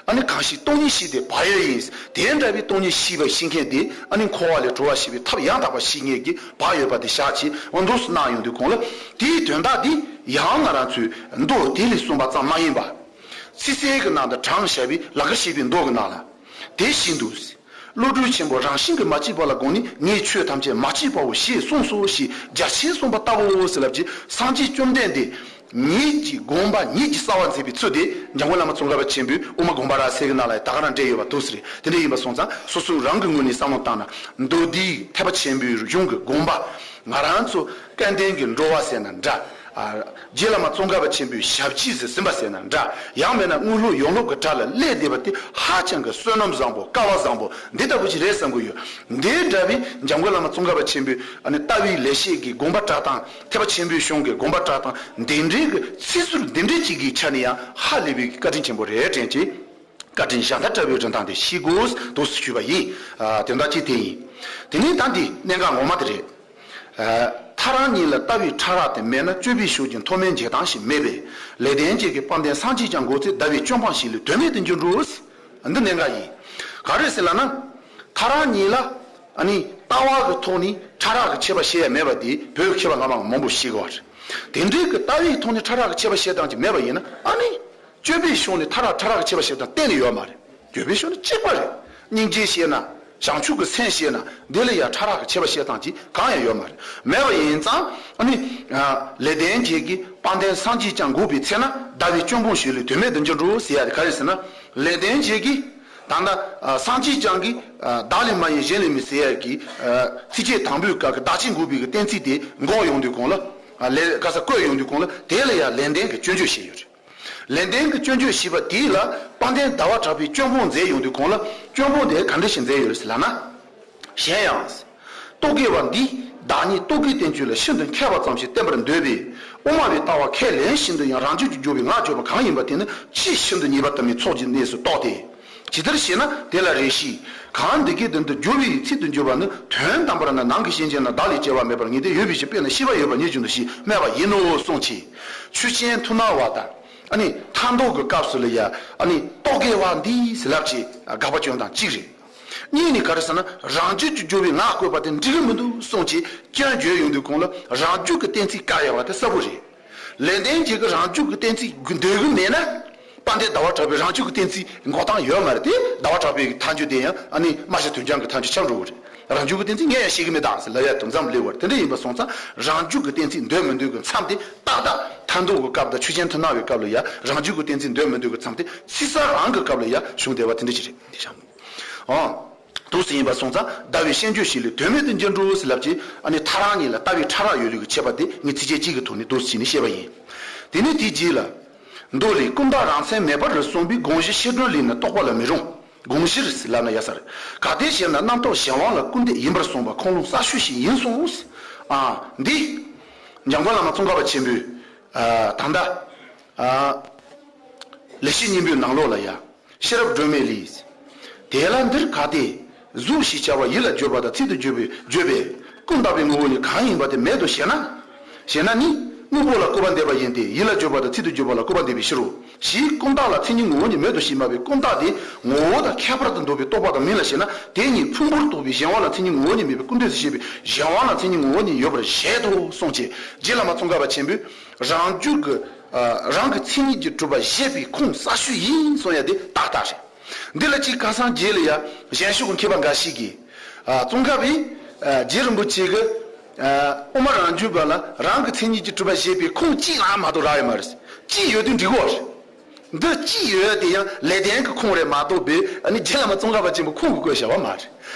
ཨ་ནི་གང་ཞིག་སྟོང་ཉིད་ཤེས་དེ་བག་ཡོད་ཡིན། དེ་འདྲ་བའི་སྟོང་ཉིད་ཤེས་པ་ཤེས་མཁན་དེ། ཨ་ནི་འཁོར་བ་ལས་གྲོལ་བ་ཞེས་པའི་ཐབས་ཡང་དག་པ་ཤེས་མཁན་གྱི་བག་ཡོད་པ་དེ་བཞག་བྱས། འོ་འདུག་སེ་གནང་ཡོང་དུས་གོང་ལ། དེའི་དོན་དག་དེ་ཡང་ང་རང་ཚོའི་མདོ་དེ་ལས་གསུངས་པ་ཙམ་མ་ཡིན་པ། ཚིག་གསལ་གྱི་ནང་དུ་དྲངས་བཞག་པའི་ལ་ཁར་བཤད་པའི་མདོ་གི་ནང་ལ། དེ་བཞིན་དུ། བློ་གྲོས་ཆེན་པོ་རང་བཞིན་གྱིས་མ་སྐྱེས་པ་ལ་དགོངས་ནས། ངས་ཆོས་ཐམས་ཅད་མ་སྐྱེས་པའོ་ཞེས་གསུངས་སོ་ཞེས་རྒྱ་ཆེན་གསུངས་པ་ལྟ་བུའོ་ཟེར་ལབ་ཀྱི། སངས་རྒྱས་བཅོམ་ལྡན་འདས་ཉིད་ཀྱི་དགོངས་པ་ཉིད་ཀྱིས་གསལ་བར་མཛད་པའི་ཚུལ་དེ་འཇམ་མགོན་བླ་མ་ཙོང་ཁ་པ་ཆེན་པོས་དབུ་མ་དགོངས་པ་རབ་གསལ་གྱི་ནང་ལ་ཡང་ད་ག་རང་འགྲེལ་ཡོད་པ་འདུག་སེ་རེད། དེ་འདྲ་ཡིན་པ་སོང་ཙང་སོ་སོ་རང་གི་ངོས་ནས་བསམ་བློ་བཏང་ན། མདོ་འདིའི་ཐེག་པ་ཆེན་པོའི་གཞུང་གི་དགོངས་པ། ང་རང་ཚོ་སྐལ་ལྡན་གྱི་འགྲོ་བ་ཟེར་ན་འདྲ། ཨ། རྗེ་བླ་མ་ཙོང་ཁ་པ་ཆེན་པོའི་ཞབས་རྗེས་སུ་ཟིན་པ་ཟེར་ན་འདྲ། ཡང་མིན་ན་དངོས་སློབ་ཡོན་སློབ་ཀྱི་གྲལ་ལ་སླེབས་བསྡད་པ་དེ་ཧ་ཅང་གི་བསོད་ནམས་བཟང་པོ་སྐལ་བ་བཟང་པོ་འདི་ལྟ་བུ་ཞིག་རེད་བསམ་གྱི་ཡོད། འདི་འདྲ་བའི་འཇམ་མགོན་བླ་མ་ཙོང་ཁ་པ་ཆེན་པོའི། ཨ་ནི་ལྟ་བའི་ལེགས་བཤད་ཀྱི་དགོངས་པ་བཀྲལ་སྟངས། ཐེག་པ་ཆེན་པོའི་གཞུང་གི་དགོངས་པ་བཀྲལ་སྟངས་འདི་འདྲའི་གི་ཚིག་ཟུར་འདི་འདྲའི་ཅིག་གི་ཆ་ནས་ཡང་ཧ་ལས་པའི་བཀའ་དྲིན་ཆེན་པོ་རེད་དྲན་གྱི། བཀའ་དྲིན་གཞལ་མཐའ་བཀྲལ་བའི་རིན་ཐང་དེ་ཤེས་དགོས་འདུག་སེ་ཞུས་པ་ཡིན། ཨ། དོན་དག་གཅིག་དེ་ཡིན། དེ་ནས་ད་འདི་གནད་འགག་ངོ་མ་དེ་རེད། ཨ། ཐག་རང་ཉིད་ལ་ལྟ་བའི་ཕྲ་རགས་དེ་མེད་ན། སྤྱོད་པའི་ཕྱོགས་ཀྱི་མཐོ་དམན་འབྱེད་སྟངས་ཤིག་མེད་པས། ལེགས་ལྡན་འབྱེད་ཀྱི་དཔལ་ལྡན་སངས་རྒྱས་ཀྱང་འགོག་ཚེ། ཟླ་བའི་སྐྱོན་སྤངས་ཞིང་ལས་དོན་མེད་དུ་འགྱུར་འགྲོ། འདི་གནད་འགག་ཡིན། ག་རེ་ཟེར་ལབ་ན། ཐག་རང་ཉིད་ལ། ཨ་ནི་ལྟ་བ་གི་ཐོག་ནས་ཕྲ་རགས་ཀྱི་ཁྱད་པར་བཤད་ཡ་མེད་པ་དེ་བོད་ཀྱི་མཁས་པ་སྔ་མ་མང་པོ་ཤེས་དགོས་པ་རེད། དེ་འདྲའི་གི་ལྟ་བའི་ཐོག་ནས་ཕྲ་རགས་ཀྱི་ཁྱད་པར་བཤད་སྟངས་ཅིག་མེད་པ་ཡིན་ན། ཨ་ནི། སྤྱོད་པའི་ཕྱོགས་ནས་ཐག་རག་ཕྲ་རགས་ཀྱི་ཁྱད་པར་བཤད་སྟངས་གཏན་ནས་ཡོད་མ་རེད། སྤྱོད་པའི་ཕྱོགས་ནས་གཅིག་པ་རེད། སྙིང་རྗེ་བཤད་ན། བྱང་ཆུབ་ཀྱི་སེམས་བཤད་ན། འདི་ལ་ཡང་ཕྲ་རགས་ཀྱི་ཁྱད་པར་བཤད་སྟངས་ཅིག་གང་ཡང་ཡོད་མ་རེད། མེད་པ་ཡིན་ཙང་། ཨ་ནི། ལེགས་ལྡན་འབྱེད་ཀྱི་དཔལ་ལྡན་སངས་རྒྱས་ཀྱང་འགོག་པའི་ཚེ་ན། ཟླ་བའི་སྐྱོན་སྤངས་ཞིང་ལས་དོན་མེད་དུ་འགྱུར་འགྲོ་ཟེར་ཡ་དེ་ག་རེ་ཟེར་ན། ལེགས་ལྡན་འབྱེད་ཀྱི། ད་ལྟ་སངས་རྒྱས་ཀྱང་གིས་བདག་ལས་མ་གཡེངས་གཞན་ལས་མིན་ཟེར་ཡ་གི་ཚིགས་བཅད་དང་པོའི་སྐབས་ཀྱི་བདག་གཅིག་འགོག་པའི་གི་གཏན་ཚིགས་དེ་འགོག་ཡོང་དུས་གོང་ལ། ལས་ག་ས་བཀོད་ཡོང་དུས་གོང་ལ། དེ་ལ་ཡང་ལེགས་ལྡན་གྱི་སྤྱོད་འཇུག་ཞེས་ཡོད་རེད། ལེགས་ལྡན་གྱི་སྤྱོད་འཇུག་ཞེས་པ་དེ་ལ་དཔལ་ལྡན་ཟླ་བ་གྲགས་པས་སྐྱོན་སྤོང་མཛད་ཡོང་དུས་གོང་ལ། སྐྱོན་སྤོང་དེ་ག་འདྲ་ཞིག་མཛད་ཡོད་རེད་ཟེར་ལབ་ན། གཞན་ཡང་། རྟོག་གེ་བ་འདིས་བདག་ཉིད་རྟོག་གེའི་བསྟན་བཅོས་ལ་ཤིན་ཏུ་མཁས་པ་ཙམ་ཞིག་བསྟན་པར་འདོད་པས། དབུ་མ་པའི་ལྟ་བ་ཁས་ལེན་བཞིན་དུ་ཡང་རང་རྒྱུད་ཀྱི་སྦྱོར་བའི་ངག་བརྗོད་པ་གང་ཡིན་པ་དེ་ནི་ཆེས་ཤིན་ཏུ་ཉེས་པ་དུ་མའི་ཚོགས་ཀྱི་གནས་སུ་གཏོགས་ཏེ། ཇི་ལྟར་ཞེ་ན། དེ་ལ་རེ་ཞིག་གང་འདི་སྐད་དུ་འདི་སྦྱོར་བའི་ཚིག་ཏུ་འཇུག་པ་ནི་དོན་དམ་པར་ན་ནང་གི་སེམས་ཅན་ན་བདག་ལས་སྐྱེ་བ་མེད་པར་ངེས་ཏེ་ཡོད་པའི་ཕྱིར། དཔེར་ན་ཤེས་པ་ཡོད་པ་ཉིད་བཞིན་དུ་ཞེས་སྨྲས་པ་ཡིན་ནོ་གསུངས་ཀྱི། ཆོས་ཅན་མཐུ་ན་བ་དང་། ཨ་ནི་མཐའ་འདོགས་ཀྱི་སྐབས་སུ་ལ་ཡ། ཨ་ནི་རྟོག་གེ་བ་འདིས་ལབ་ཀྱི་དགག་པ་སྐྱོན་དང་གཅིག་རེད། གཉིས་ནི་ག་རེ་ཟེར་ན། རང་རྒྱུད་ཀྱི་སྦྱོར་བའི་ངག་བཀོད་པ་དེ་འགྲིག་གི་མི་འདུག་གསུངས་ཀྱི་སྐྱོན་བརྗོད་ཡོང་དུས་གོང་ལ། རང་རྒྱུད་ཀྱི་གཏན་ཚིགས་བཀག་ཡ་བ་དེ་གསལ་པོ་རེད། ལེགས་ལྡན་འབྱེད་ཀྱི་རང་རྒྱུད་ཀྱི་གཏན་ཚིགས་འདོད་ཀྱི་མེད་ན། དཔལ་ལྡན་ཟླ་བ་གྲགས་པའི་རང་རྒྱུད་ཀྱི་གཏན་ཚིགས་འགོག་སྟངས་ཡོད་མ་རེད་དེ། ཟླ་བ་གྲགས་པའི་མཐའ་འཇུག་དེ་ཡང་ཨ་ནི་སྨྲ་བྱ་དོན་རྐྱང་གི་མཐའ་འཇུག་ཆགས་འགྲོ་གི་རེད། རང་རྒྱུད་ཀྱི་གཏན་ཚིགས་ངས་ཡང་ཤེས་ཀྱི་མེད་ད་ཟེར་ལབ་ཡ་དེ་མཚམས་སླེབས་པ་རེད། དེ་འདྲ་ཡིན་པ་སོང་ཙང་རང་རྒྱུད་ཀྱི་གཏན་ཚིགས་འདོད་མི་འདོད་ཀྱི་མཚམས་དེ་ཏག་ཏག་མཐའ་འདོགས་ཀྱི་སྐབས་དང་ཆོས་ཅན་མཐུ་ན་བའི་སྐབས་ལ་ཡ། རང་རྒྱུད་ཀྱི་གཏན་ཚིགས་འདོད་མི་འདོད་ཀྱི་མཚམས་དེ་ཚིག་གསལ་རང་གི་སྐབས་ལ་ཡ་བྱུང་བསྡད་པ་དེ་འདྲ་ཅིག་རེད། འདི་བྱ་མོ། ཨང་། འདུག་སེ་ཡིན་པ་སོང་ཙང་ཟླ་བའི་སྐྱོན་སྤོང་ཞིང་ལས་དོན་མེད་དུ་འགྱུར་འགྲོ་ཟེར་ལབ་ཀྱི། ཨ་ནི་ཐག་རང་ཉིད་ལ་ལྟ་བའི་ཕྲ་རགས་ཡོད་ལུགས་ཀྱི་ཁྱད་པར་དེ་ངས་ཚིགས་བཅད་གཅིག་གི་ཐོག་ནས་འདུག་སེ་བྱས་ནས་བཤད་པ་ཡིན། དེ་ནས་དེའི་རྗེས་ལ། མདོ་ལས། ཀུན་བརྟགས་རང་མཚན་མེད་པར་གསུངས་པའི་དགོངས་གཞི་ཕྱིར་དྲན་ལས་ནི་རྟོགས་པ་ལ་མི་རུང་། དགོངས་གཞིར་ལབ་ན་ཡ་ས་རེད། གལ་ཏེ་བཤད་ན་རྣམ་རྟོག་གཞན་དབང་ལ་སྐུར་འདེབས་ཡིན་པར་གསུངས་པ་ཁུངས་ལུང་གསར་ཤོས་ཤིག་ཡིན་གསུངས། ཨ། འདི། འཇམ་མགོན་བླ་མ་ཙོང་ཁ་པ་ཆེན་པོས། ཨ། ད་ལྟ། ཨ། ལེགས་བཤད་སྙིང་པོའི་ནང་ལོགས་ལ་ཡ། ཤེས་རབ་སྒྲོན་མེ་ལས། དེ་ལ་འདིར་གལ་ཏེ། གཟུགས་ཞེས་བྱ་བ་ཡིད་ལ་བརྗོད་པ་དང་ཚིག་ཏུ་བརྗོད་པའི་བརྗོད་པས་ཀུན་བརྟགས་པའི་ངོ་བོ་ཉིད་གང་ཡིན་པ་དེ་མེད་དོ་ཞེ་ན། ཞེ་ན་ནི། དངོས་པོ་ལ་སྐུར་བ་འདེབས་པ་ཡིན་ཏེ། ཡིད་ལ་བརྗོད་པ་དང་ཚིག་ཏུ་བརྗོད་པ་ལ་སྐུར་བ་འདེབས་པའི་ཕྱིར་རོ། ཞེས་ཀུན་བརྟགས་ལ་མཚན་ཉིད་ངོ་བོ་ཉིད་མེད་དོ་ཞེས་སྨྲ་བས་ཀུན་བརྟགས་དེ་ངོ་བོ་དང་ཁྱད་པར་དུ་འདོད་པའི་རྟོག་པ་དང་མིན་ལ་ཞེ་ན། དེ་ཉིད་ཕུང་པོར་རྟོགས་པའི་གཞན་དབང་ལ་མཚན་ཉིད་ངོ་བོ་ཉིད་མེད་པའི་སྐུར་འདེབས་སུ་བཤད་པའི་གཞན་དབང་ལ་མཚན་ཉིད་ངོ་བོ་ཉིད་ཡོད་པར་བཞེད་དོ་གསུངས་ཀྱི། རྗེ་བླ་མ་ཙོང་ཁ་པ་ཆེན་པོས། རང་རྒྱུད་ཀྱི། ཨ། རང་གི་མཚན་ཉིད་ཀྱིས་གྲུབ་པ་བཞེད་པའི་ཁུངས་གསར་ཤོས་ཡིན་གསུང་ཡ་དེ་ཏག་ཏག་རེད། འདི་ལ་གཅིག་ཁ་སང་རྗེས་ལ་ཡ་གཞན་ཕྱོགས་ཀྱི་མཁས་པ་འགའ་ཞིག་གིས། ཨ་ཙོང་ཁ་པའི་ཨ་རྗེ་རིན་པོ་ཆེ་གི་ཨ་དབུ་མ་རང་རྒྱུད་པ་ལ་རང་གི་མཚན་ཉིད་ཀྱིས་གྲུབ་པ་ཞེས་པའི་ཁུངས་གཅིག་ལའང་མ་གཏོགས་རག་ཡོད་མ་རེད། གཅིག་ཡོད་དུས་འགྲིག་གོ་རེད། འདི་གཅིག་ཡོད་དེ་ཡང་ལེགས་ལྡན་གྱི་ཁུངས་རེད་མ་གཏོགས་པའི་ཨ་ནི་རྗེ་བླ་མ་ཙོང་ཁ་པ་ཆེན་པོའི་ཁུངས་ཀྱིས་བཀོད་བཞག་པ་མ་རེད།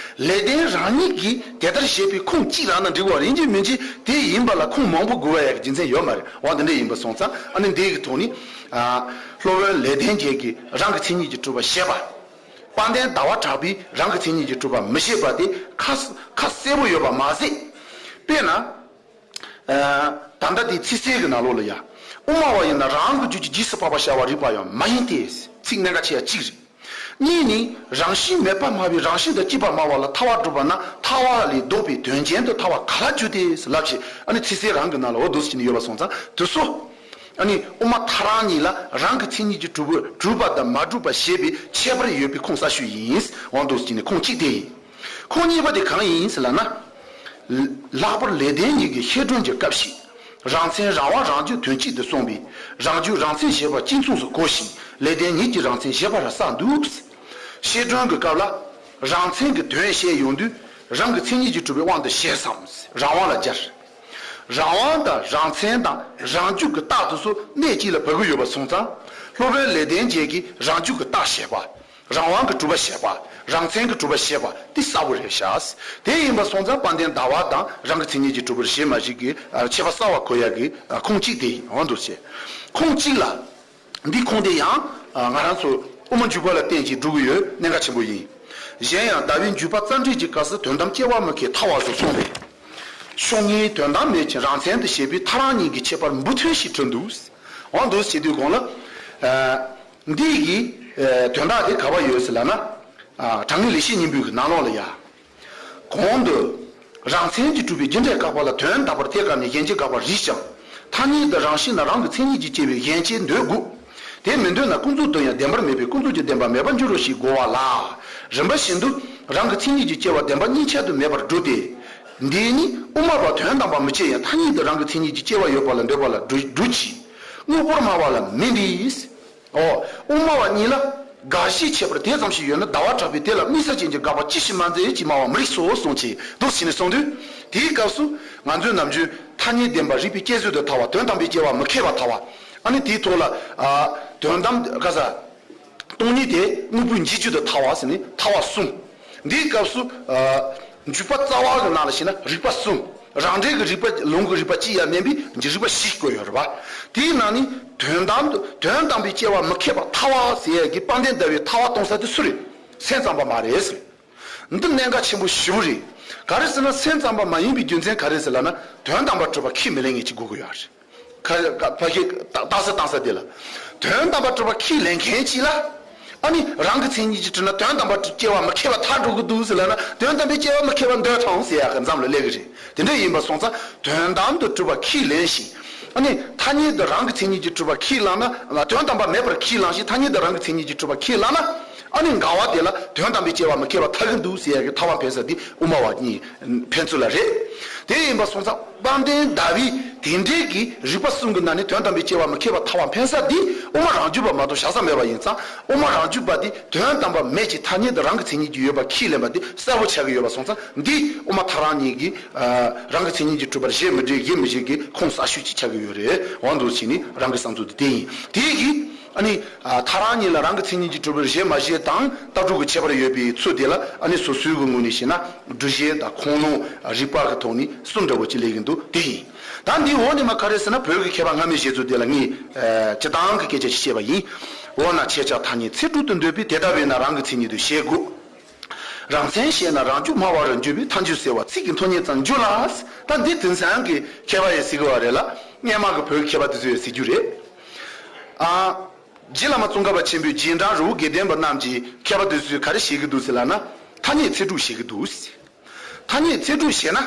ལེགས་ལྡན་རང་ཉིད་ཀྱིས་དེ་ལྟར་བཞེད་པའི་ཁུངས་གཅིག་རག་ན་འགྲིག་གོ་རེད། ཡིན་གཅིག་མིན་གཅིག་དེ་ཡིན་པ་ལ་ཁུངས་མང་པོ་དགོས་པ་ཡག་གི་རྒྱུ་མཚན་ཡོད་མ་རེད། འོ་དེ་འདྲ་ཡིན་པ་སོང་ཙང་ཨ་ནི་འདི་གི་ཐོག་ནི་ཨ་སློབ་དཔོན་ལེགས་ལྡན་རྒྱལ་གྱིས་རང་གི་མཚན་ཉིད་ཀྱིས་གྲུབ་པ་བཞེད་པ། དཔལ་ལྡན་ཟླ་བ་གྲགས་པས་རང་གི་མཚན་ཉིད་ཀྱིས་གྲུབ་པ་མི་བཞེད་པ་དེ་ཁ་ཁ་གསལ་པོ་ཡོད་པ་མ་ཟད། དཔེར་ན། ཨ་ད་ལྟ་དེའི་ཚིག་གསལ་གྱི་ནང་ལོགས་ལ་ཡ། དབུ་མ་བ་ཡིན་ན་རང་གི་རྒྱུད་ཀྱི་རྗེས་སུ་དཔག་པ་བྱ་བ་རིགས་པ་ཡང་མ་ཡིན་ཏེ། ཚིག་གནད་འགག་ཆེ་ཡ་གཅིག་རེད། གཉིས་ནི། རང་བཞིན་མེད་པར་སྨྲ་བའི་རང་བཞིན་དང་བཅས་པར་སྨྲ་བ་ལ་ཐལ་བ་སྒྲུབ་པ་ན་ཐལ་བ་ལས་ལྡོག་པའི་དོན་ཅན་དུ་ཐལ་བ་ག་ལ་འགྱུར་ཏེ་ལབ་ཞེས་ཨ་ནི་ཚིག་གསལ་རང་གི་ནང་ལ་འོ་འདུག་སེ་བྱས་ནས་ཡོད་པ་སོང་ཙང་དེ་ཚོ། ཨ་ནི་དབུ་མ་ཐལ་རང་གཉིས་ལ་རང་གི་མཚན་ཉིད་ཀྱིས་གྲུབ་པ་གྲུབ་པ་དང་མ་གྲུབ་པ་ཞེས་པའི་ཁྱད་པར་ཡོད་པའི་ཁུངས་གསར་ཤོས་ཡིན། འོ་འདུག་སེ་བྱས་ནས་ཁུངས་གཅིག་དེ་ཡིན། ཁུངས་གཉིས་པ་དེ་གང་ཡིན་ཟེར་ལབ་ན། ལྷག་པར་ལེགས་ལྡན་ཉིད་ཀྱི་བཤད་སྒྲུབ་ཀྱི་སྐབས་ཤིག་རང་མཚན་རང་དབང་རང་རྒྱུད་དོན་གཅིག་ཏུ་གསུངས་པས་རང་རྒྱུད་རང་མཚན་བཞེད་པ་གཅིག་མཚུངས་སུ་གོ་ཞིང་ལེགས་ལྡན་ཉིད་ཀྱི་རང་མཚན་བཞེད་པར་བསགས་འདུག་བཤད་སྒྲུབ་ཀྱི་སྐབས་ལ་རང་མཚན་གྱི་དོན་བཤད་ཡོང་དུས་རང་གི་མཚན་ཉིད་ཀྱིས་གྲུབ་པའི་དབང་དུ་བྱས་སམ། རང་དབང་ལ་སྦྱར། རང་དབང་དང་རང་མཚན་དང་རང་རྒྱུད་ཀྱི་རྟགས་དེ་ཚོ་གནད་གཅིག་ལ་བབས་ཀྱི་ཡོད་པ་སོང་ཙང་སློབ་དཔོན་ལེགས་ལྡན་རྒྱལ་གྱིས་རང་རྒྱུད་ཀྱི་རྟགས་བཤད་པ། རང་དབང་གི་གྲུབ་པ་བཤད་པ། རང་མཚན་གྱི་གྲུབ་པ་བཤད་པ་དེ་གསལ་པོ་རེད་ཤག་དེ་ཡིན་པ་སོང་ཙང་དཔལ་ལྡན་ཟླ་བ་དང་རང་གི་མཚན་ཉིད་ཀྱིས་གྲུབ་པར་བཞེད་མ་བཞེད་ཀྱི་ཁྱད་པར་གསལ་བར་གོ་ཡག་གི་ཁུངས་གཅིག་དེ་ཡིན། འོ་འདུག་བྱས། ཁུངས་གཅིག་ལ། འདི་ཁུངས་དེ་ཡང་ང་རང་ཚོ་དབུ་མ་འཇུག་པ་ལ་བརྟེན་ཅིང་སྒྲུབ་ཀྱི་ཡོད། གནད་འགག་ཆེན་པོ་ཡིན། གཞན་ཡང་ཟླ་བའི་འཇུག་པ་རྩ་འགྲེལ་གྱི་སྐབས་སུ་དོན་དམ་སྐྱེ་བ་མི་སྐྱེ་ཐལ་བ་སོགས་གསུངས་པས། ཕྱོགས་སྔའི་དོན་དམ་མེད་ཅིང་རང་མཚན་དུ་བཤད་པའི་ཐལ་རང་གཉིས་ཀྱི་ཁྱད་པར་འབུར་ཐོན་ཞིག་གྲུབ་འདུག་འོ་འདུག་བྱེད་དུས་གོང་ལ། འདི་ཡི་དོན་དག་དེ་ག་པར་ཡོད་ཟེར་ལབ་ན། དྲང་ངེས་ལེགས་བཤད་སྙིང་པོའི་ནང་ལོགས་ལ་ཡ། གོང་དུ། རང་མཚན་གྱིས་གྲུབ་པའི་རྒྱུ་འབྲས་བཀག་པ་ལ་དོན་དམ་པར་དེ་བཀག་ནས་གཞན་གྱིས་དགག་པར་རིགས་ཀྱང་། ཐ་སྙད་དུ་རང་བཞིན་ལ་རང་གི་མཚན་ཉིད་ཀྱིས་སྐྱེ་བའི་གཞན་སྐྱེ་འདོད་དགོས། དེ་མི་འདོད་ན་ཀུན་རྫོབ་ཏུ་ཡང་བདེན་པར་མེད་པས་ཀུན་རྫོབ་ཀྱི་བདེན་པ་མེད་པར་འགྱུར་རོ་ཞེས་རྒོལ་བ་ལ། རིམ་པ་བཞིན་དུ་རང་གི་མཚན་ཉིད་ཀྱིས་སྐྱེ་བ་བདེན་པ་གཉིས་ཆར་དུ་མེད་པར་སྒྲུབ་སྟེ། འདིས་ནི་དབུ་མ་པ་དོན་དམ་པར་མི་སྐྱེ་ཡང་ཐ་སྙད་དུ་རང་གི་མཚན་ཉིད་ཀྱིས་སྐྱེ་བ་ཡོད་པ་ལ་འདོད་པ་ལ་སྒྲུབ་སྒྲུབ་ཀྱི། དངོས་པོར་སྨྲ་བ་ལ་མིན་ཏེ། ཨོ། དབུ་མ་པ་གཉིས་ལ་དགག་གཞི་ཁྱད་པར་དེ་ཙམ་ཞིག་ཡོད་ན་ཟླ་བ་གྲགས་པས་དེ་ལ་དམིགས་བསལ་ཅན་གྱི་དགག་པ་ཅི་ཞིག་མ་མཛད་ཅེས་སྨྲ་བ་མི་རིགས་སོ་གསུངས་ཀྱི་འདུག་ཟེར་ནས་གསུངས་དུས། དེའི་སྐབས་སུ་ང་ཚོས་ནམ་རྒྱུན་ཐ་སྙད་བདེན་པ་རིགས་པས་དཔྱད་བཟོད་དུ་ཐལ་བ་དོན་དམ་པའི་སྐྱེ་བ་མི་ཁེགས་པ་ཐལ་བ། ཨ་ནི་དེའི་ཐོག་ལ་ཨ་དོན་དམ་ག་ས། སྟོང་ཉིད་དེ་དངོས་པོའི་འཇིག་རྒྱུ་དུ་ཐལ་བ་ཟེར་ནས་ཐལ་བ་གསུམ། འདིའི་སྐབས་སུ། ཨ་འཇུག་པ་རྩ་བ་གི་ནང་ལ་བྱས་ན་རིགས་པ་གསུམ། རང་འགྲེལ་གྱི་རིགས་པ་ལུང་གི་རིགས་པ་གཅིག་ཡང་མིན་པའི་རིགས་པ་བཞི་བཀོད་ཡོད་རེད་པ། དེའི་ནང་ནས་དོན་དམ་དུ་དོན་དམ་པའི་སྐྱེ་བ་མི་ཁེགས་པ་ཐལ་བ་ཟེར་ཡས་ཀྱི་དཔལ་ལྡན་ཟླ་བའི་ཐལ་བ་གཏོང་ས་དེ་སུ་རེད། སེམས་ཙམ་པ་མ་རེད་ཟེར། འདི་གནད་འགག་ཆེན་པོ་ཞེ་པོ་རེད། ག་རེ་ཟེར་ན་སེམས་ཙམ་པ་མ་ཡིན་པའི་རྒྱུ་མཚན་ག་རེ་ཟེར་ལབ་ན་དོན་དམ་པར་གྲུབ་པ་ཁས་མི་ལེན་མཁན་གཅིག་དགོས་ཀྱི་ཡོད་རེད། ཁ་ཁ་ཕ་གི་ཏག་ཏག་ས་ཏག་ས་དེ་ལ། དོན་དམ་པར་གྲུབ་པ་ཁས་ལེན་མཁན་གཅིག་ལ། ཨ་ནི་རང་གི་མཚན་ཉིད་ཀྱིས་གྲུབ་ན་དོན་དམ་པར་སྐྱེ་བ་མི་ཁེགས་པ་ཐལ་འགྲོ་གི་འདུག་ཟེར་ལབ་ན་དོན་དམ་པའི་སྐྱེ་བ་མི་ཁེགས་པ་འདོད་དང་ཟེར་ཡག་གི་མཚམས་ལ་སླེབས་ཀྱི་རེད། དེ་འདྲ་ཡིན་པ་སོང་ཙང་དོན་དམ་དུ་གྲུབ་པ་ཁས་ལེན་ཞིང་། ཨ་ནི་ཐ་སྙད་དུ་རང་གི་མཚན་ཉིད་ཀྱིས་གྲུབ་པ་ཁས་བླངས་ན་དོན་དམ་པ་མེད་པར་ཁས་བླངས་ཤིང་ཐ་སྙད་དུ་རང་གི་མཚན་ཉིད་ཀྱིས་གྲུབ་པ་ཁས་བླངས་ན། ཨ་ནི་འགལ་བ་དེ་ལ་དོན་དམ་པའི་སྐྱེ་བ་མི་ཁེགས་པ་ཐལ་གྱི་འདུག་ཟེར་ཡག་གི་ཐལ་བ་འཕེན་ས་དེ་དབུ་མ་པ་གཉིས་ཕན་ཚུན་ལ་རེད། དེ་ཡིན་པ་སོང་ཙང་དཔལ་ལྡན་ཟླ་བས་དེ་འདྲའི་གི་རིགས་པ་གསུམ་གྱི་ནང་ནས་དོན་དམ་པའི་སྐྱེ་བ་མི་ཁེགས་པ་ཐལ་བ་འཕེན་ས་འདི་དབུ་མ་རང་རྒྱུད་པ་མ་གཏོགས་བཞག་ས་མེད་པ་ཡིན་ཙང་དབུ་མ་རང་རྒྱུད་པ་འདི་དོན་དམ་པ་མེད་ཅིང་ཐ་སྙད་དུ་རང་གི་མཚན་ཉིད་ཀྱིས་ཡོད་པ་ཁས་ལེན་པ་འདི་གསལ་པོ་ཆགས་ཀྱི་ཡོད་པ་སོང་ཙང་འདི་དབུ་མ་ཐལ་རང་གཉིས་ཀྱིས་རང་གི་མཚན་ཉིད་ཀྱིས་གྲུབ་པར་བཞེད་མི་བཞེད་བཞེད་མི་བཞེད་ཀྱི་ཁུངས་གསལ་ཤོས་ཅིག་ཆགས་ཀྱི་ཡོད་རེད། འོ་འདུག་བྱས་ནས་རང་གི་བསམ་ཚུལ་འདི་དེ་ཡིན། དེ་གིས། ཨ་ནི། ཐལ་རང་གཉིས་ལ་རང་གི་མཚན་ཉིད་ཀྱིས་གྲུབ་པའི་བཞེད་མ་བཞེད་དང་ལྟ་གྲུབ་ཀྱི་ཁྱད་པར་ཡོད་པའི་ཚུལ་དེ་ལ་ཨ་ནི་སོ་སོའི་གི་ངོས་ནས་བཤད་ན་སྒྲུབ་བྱེད་དང་ཁུངས་ལུང་རིགས་པ་གི་ཐོག་ནས་གསུམ་འདྲ་བོ་ཅིག་སླེབས་ཀྱི་འདུག་དེ་ཡིན། ད་འདིའི་འོག་ནས་མ་ག་རེ་ཟེར་ན་བོད་ཀྱི་མཁས་པ་སྔ་མའི་བཞེད་ཚུལ་དེ་ལ་ངས་སྤྱིར་བཏང་གི་སྐད་ཆ་ཞིག་བཤད་པ་ཡིན། འོ་ན་ཁྱེད་ཅག་ཐ་སྙད་ཚིག་གྲོགས་དུ་འདོད་པས་དེ་ལྟ་བས་ན་རང་གི་མཚན་ཉིད་དུ་བཞེད་དགོས། རང་མཚན་བཤད་ན་རང་རྒྱུད་སྨྲ་བ་རུ་འགྱུར་བས་མཐའ་འཇུག་ཟེར་བ་ཚིག་གི་མཐོ་ཉེས་ཙམ་འགྱུར་ལ། ད་འདི་དེང་སང་གི་མཁས་པ་ཡིས་ཟེར་གི་བ་རེད་ལ་སྔན་མ་གི་བོད་མཁས་པ་དེ་ཚོ་ཡིས་ཟེར་རྒྱུ་རེད། ཨ། རྗེ་བླ་མ་ཙོང་ཁ་པ་ཆེན་པོས་རྗེས་འབྲང་རི་བོ་དགེ་ལྡན་པ་རྣམས་ཀྱིས་མཁས་པ་དེ་ཚོས་ག་རེ་བཤད་ཀྱི་འདུག་ཟེར་ལབ་ན་ཐ་སྙད་ཚིག་གྲོགས་བཤད་ཀྱི་འདུག་ཟེར། ཐ་སྙད་ཚིག་གྲོགས་བཤད་ན།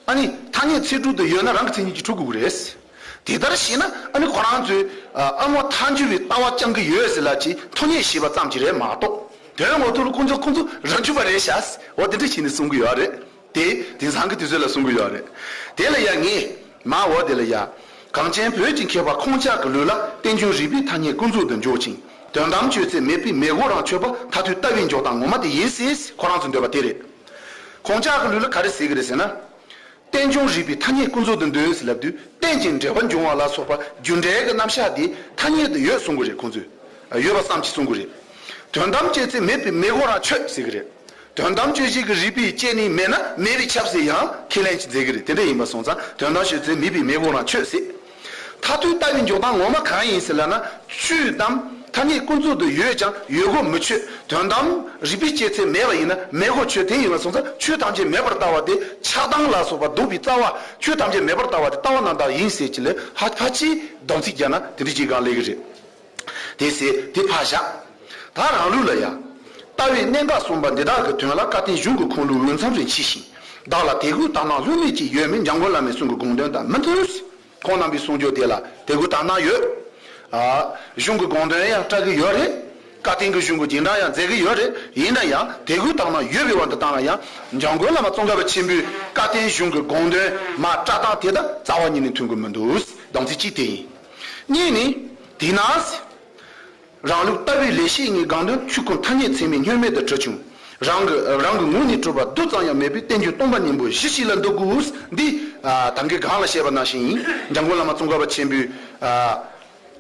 ཨ་ནི་ཐ་སྙད་ཚིག་གྲོགས་དུ་ཡོད་ན་རང་གི་མཚན་ཉིད་ཀྱིས་གྲུབ་དགོས་ཀྱི་རེད་ཟེར། དེ་ལྟར་བཤད་ན་ཨ་ནི་ཁོ་རང་ཚོས་ཨ་སྔོན་མཐའ་འཇུག་པའི་ལྟ་བ་བསྐྱང་གི་ཡོད་ཟེར་ལབ་ཀྱི་མཐོ་སྙེག་བྱས་པ་ཙམ་གྱིས་རེད་མ་གཏོགས་དོན་ངོ་ཐོག་ལ་ཁོང་ཚོ་ཁོང་ཚོ་རང་རྒྱུད་པ་རེད་ཤག་ཟེར་འོ་དེ་འདྲ་བྱས་ནས་གསུང་གི་ཡོད་རེད། དེ་དེང་སང་གི་དུས་ཚོད་ལ་གསུང་གི་ཡོད་རེད། དེ་ལ་ཡང་ངས་མ་འོ་དེ་ལ་ཡ། གངས་ཅན་བོད་ཀྱི་མཁས་པ་ཁོང་ཅག་གི་ལུགས་ལ་རྟེན་འབྱུང་རིགས་པའི་ཐ་སྙད་ཀུན་རྫོབ་ཏུ་འཇོག་ཅིང་ དོན་དམ་དཔྱོད་ཚད་མེད་པའི་མེ་འོབས་རང་ཆོད་པ་མཐར་ཐུག་ལྟ་བའི་འཇོག་སྟངས་ངོ་མ་དེ་ཡིན་ཟེར་ཁོ་རང་ཚོའི་འདོད་པ་དེ་རེད། ཁོང་ཅག་གི་ལུགས་ལ་ག་རེ་ཟེར་གི་རེད་ཟེར་ན། རྟེན་འབྱུང་རིགས་པའི་ཐ་སྙད་ཀུན་རྫོབ་ཏུ་འདོད་ཟེར་ལབ་དུས་རྟེན་ཅིང་འབྲེལ་བར་འབྱུང་བ་ལ་སོགས་པ་རྒྱུ་འབྲས་ཀྱི་རྣམ་གཞག་དེ་ཐ་སྙད་དུ་ཡོད་གསུང་གི་རེད། ཁོང་ཚོས་ཡོད་པ་ཙམ་གྱིས་གསུང་གི་རེད། དོན་དམ་དཔྱོད་ཚད་མེད་པའི་མེ་འོབས་རང་ཆོད་ཟེར་གི་རེད། དོན་དམ་དཔྱོད་བྱེད་ཀྱི་རིགས་པས་དཔྱད་ནས་མེད་ན་མེད་པས་ཁྱབ་ཟེར་ཡང་ཁས་ལེན་མཛད་ཀྱི་རེད། དེ་འདྲ་ཡིན་པ་སོང་ཙང་དོན་དམ་དཔྱོད་ཚད་མེད་པའི་མེ་འོབས་རང་ཆོད་ཟེར། མཐར་ཐུག་ལྟ་བའི་འཇོག་སྟངས་ངོ་མ་གང་ཡིན་ཟེར་ལབ་ན། ཆོས་དང་ཐ་སྙད་ཀུན་རྫོབ་ཏུ་ཡོད་ཀྱང་ཡོད་དགུ་མི་ཆོད། དོན་དམ་རིགས་པས་དཔྱད་ཚད་མེད་པ་ཡིན་ན་མེད་དགུ་ཆོད། དེ་ཡིན་པ་སོང་ཙང་ཆོས་ཐམས་ཅད་མེད་པར་ལྟ་བ་དེ་ཆགས་སྡང་ལ་སོགས་པ་ལྡོག་པའི་རྩ་བ། ཆོས་ཐམས་ཅད་མེད་པར་ལྟ་བ་དེ་ལྟ་བ་རྣམ་དག་ཡིན་ཟེར་གྱི་ལས་ཧ་ཕ་ཅིའི་སྡོམ་ཚིག་བརྒྱབ་ན་དེ་འདྲ་ཅིག་གང་ལེགས་ཀྱི་རེད། དེ་ཟེར་དེ་ཕར་བཞག་ད་རང་ལུགས་ལ་ཡང་། ལྟ་བའི་གནད་འགག་གསུམ་པ་འདི་དག་གི་དོན་ལ་བཀའ་བསྟན་གཞུང་གི་ཁུངས་ལུང་འོས་འཚམ་རེ་མཆིས་ཤིང་། བདག་ལ་དད་གུས་དག་སྣང་ལྷོད་མེད་ཅིག་ཡོད་མིན་འཇམ་མགོན་བླ་མའི་གསུང་གི་དགོངས་དོན་དང་མི་མཐུན། ཁོང་རྣམ་པའི་གསུང་སྒྱུར་དེ་ལ་དད་གུས་དག་སྣང་ཡོད། ཨ། གཞུང་གི་དགོངས་དོན་ཡང་བཀྲལ་གི་ཡོད་རེད། བཀའ་བསྟན་གྱི་གཞུང་གི་རྗེས་འབྲང་ཡང་མཛད་ཀྱི་ཡོད་རེད། ཡིན་ན་ཡང་དད་གུས་དག་སྣང་ཡོད་པའི་དབང་དུ་བཏང་བ་ཡང་འཇམ་མགོན་བླ་མ་ཙོང་ཁ་པ་ཆེན་པོའི་བཀའ་བསྟན་གཞུང་གི་དགོངས་དོན་མ་བཀྲལ་སྟངས་དེ་དང་རྩ་བ་ཉིད་ནས་མཐུན་གྱི་མི་འདུག་སྡོམ་ཚིག་གཅིག་དེ་ཡིན། གཉིས་ནི། དེས་ན། རང་ལུགས་ལྟ་བའི་ལེགས་བཤད་ལྔའི་དགོངས་དོན་ཆོས་ཀུན་ཐ་སྙད་ཚད་མས་བསྙོན་མེད་དུ་གྲུབ་ཀྱང་། རང་གི་རང་གི་ངོས་ནས་གྲུབ་པ་རྡུལ་ཙམ་ཡང་མེད་པའི་རྟེན་འབྱུང་སྟོང་པ་ཉིད་པོ་གཞི་གཅིག་ལ་འདུ་དགོས། འདི་ད་གིན་གོང་ལ་བཤད་པ་ནང་བཞིན་ཡིན། འཇམ་མགོན་བླ་མ་ཙོང་ཁ་པ་ཆེན་པོའི་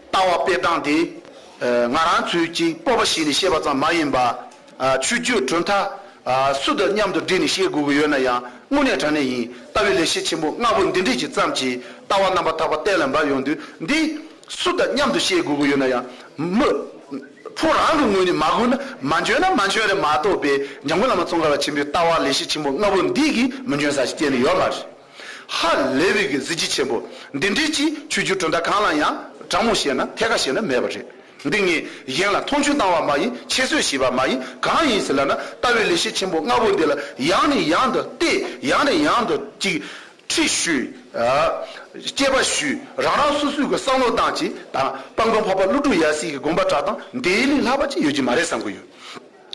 ལྟ་བ་སྤེལ་སྟངས་དེ་ང་རང་ཚོས་ཀྱིས་སྤོབས་པ་བྱས་ནས་བཤད་པ་ཙམ་མ་ཡིན་པ། ཆོས་བརྒྱུད་གྲུབ་མཐའ་སུ་དང་མཉམ་དུ་སྦྲེལ་ནས་བཤད་དགོས་ཀྱི་ཡོད་ན་ཡང་དངོས་གནས་དྲང་གནས་ཡིན། ལྟ་བའི་ལེགས་བཤད་ཆེན་པོ་ལྔ་པོ་འདི་འདྲས་ཀྱི་ཙམ་གྱིས་ལྟ་བ་རྣམ་པར་དག་པ་གཏན་ལ་འབེབས་ཡོང་དུས་འདི། སུ་དང་མཉམ་དུ་བཤད་དགོས་ཀྱི་ཡོད་ན་ཡང་། མི། ཕོ་རང་གི་ངོས་ནས་མ་གོ་ན་མ་འཇོན་ན་མ་འཇོན་རེད་མ་གཏོགས་པའི་འཇམ་མགོན་བླ་མ་ཙོང་ཁ་པ་ཆེན་པོའི་ལྟ་བ་ལེགས་བཤད་ཆེན་པོ་ལྔ་པོ་འདི་གིས་མི་འཇོན་ས་ཞིག་གཏན་ནས་ཡོད་མ་རེད། ཧ་ལས་པའི་གི་གཟི་བརྗིད་ཆེན་པོ་འདི་འདྲའི་ཅིག་ཆོས་བརྒྱུད་གྲུབ་མཐའ་གང་ལ་ཡང་དྲང་མོ་བཤད་ན་ཐད་ཀར་བཤད་ན་མེད་པ་རེད། འདི་ངས་གཞན་ལ་མཐོང་ཆུང་བཏང་བ་མ་ཡིན། ཁྱད་གསོད་བྱས་པ་མ་ཡིན། གང་ཡིན་ཟེར་ལབ་ན་ལྟ་བའི་ལེགས་བཤད་ཆེན་པོ་ལྔ་པོ་འདི་ལ་ཡང་ནས་ཡང་དུ་བལྟས། ཡང་ནས་ཡང་དུ་ཅིག་ཁྲིད་ཞུས། དཔྱད་པ་ཞུས། རང་རང་སོ་སོའི་གི་བསམ་བློ་བཏང་ཅིག་དང་དཔལ་མགོན་འཕགས་པ་ཀླུ་སྒྲུབ་ཡབ་སྲས་ཀྱི་དགོངས་པ་བཀྲལ་སྟངས་འདི་ལས་ལྷག་པ་ཅིག་ཡོད་ཀྱི་མ་རེད་བསམ་གི་ཡོད།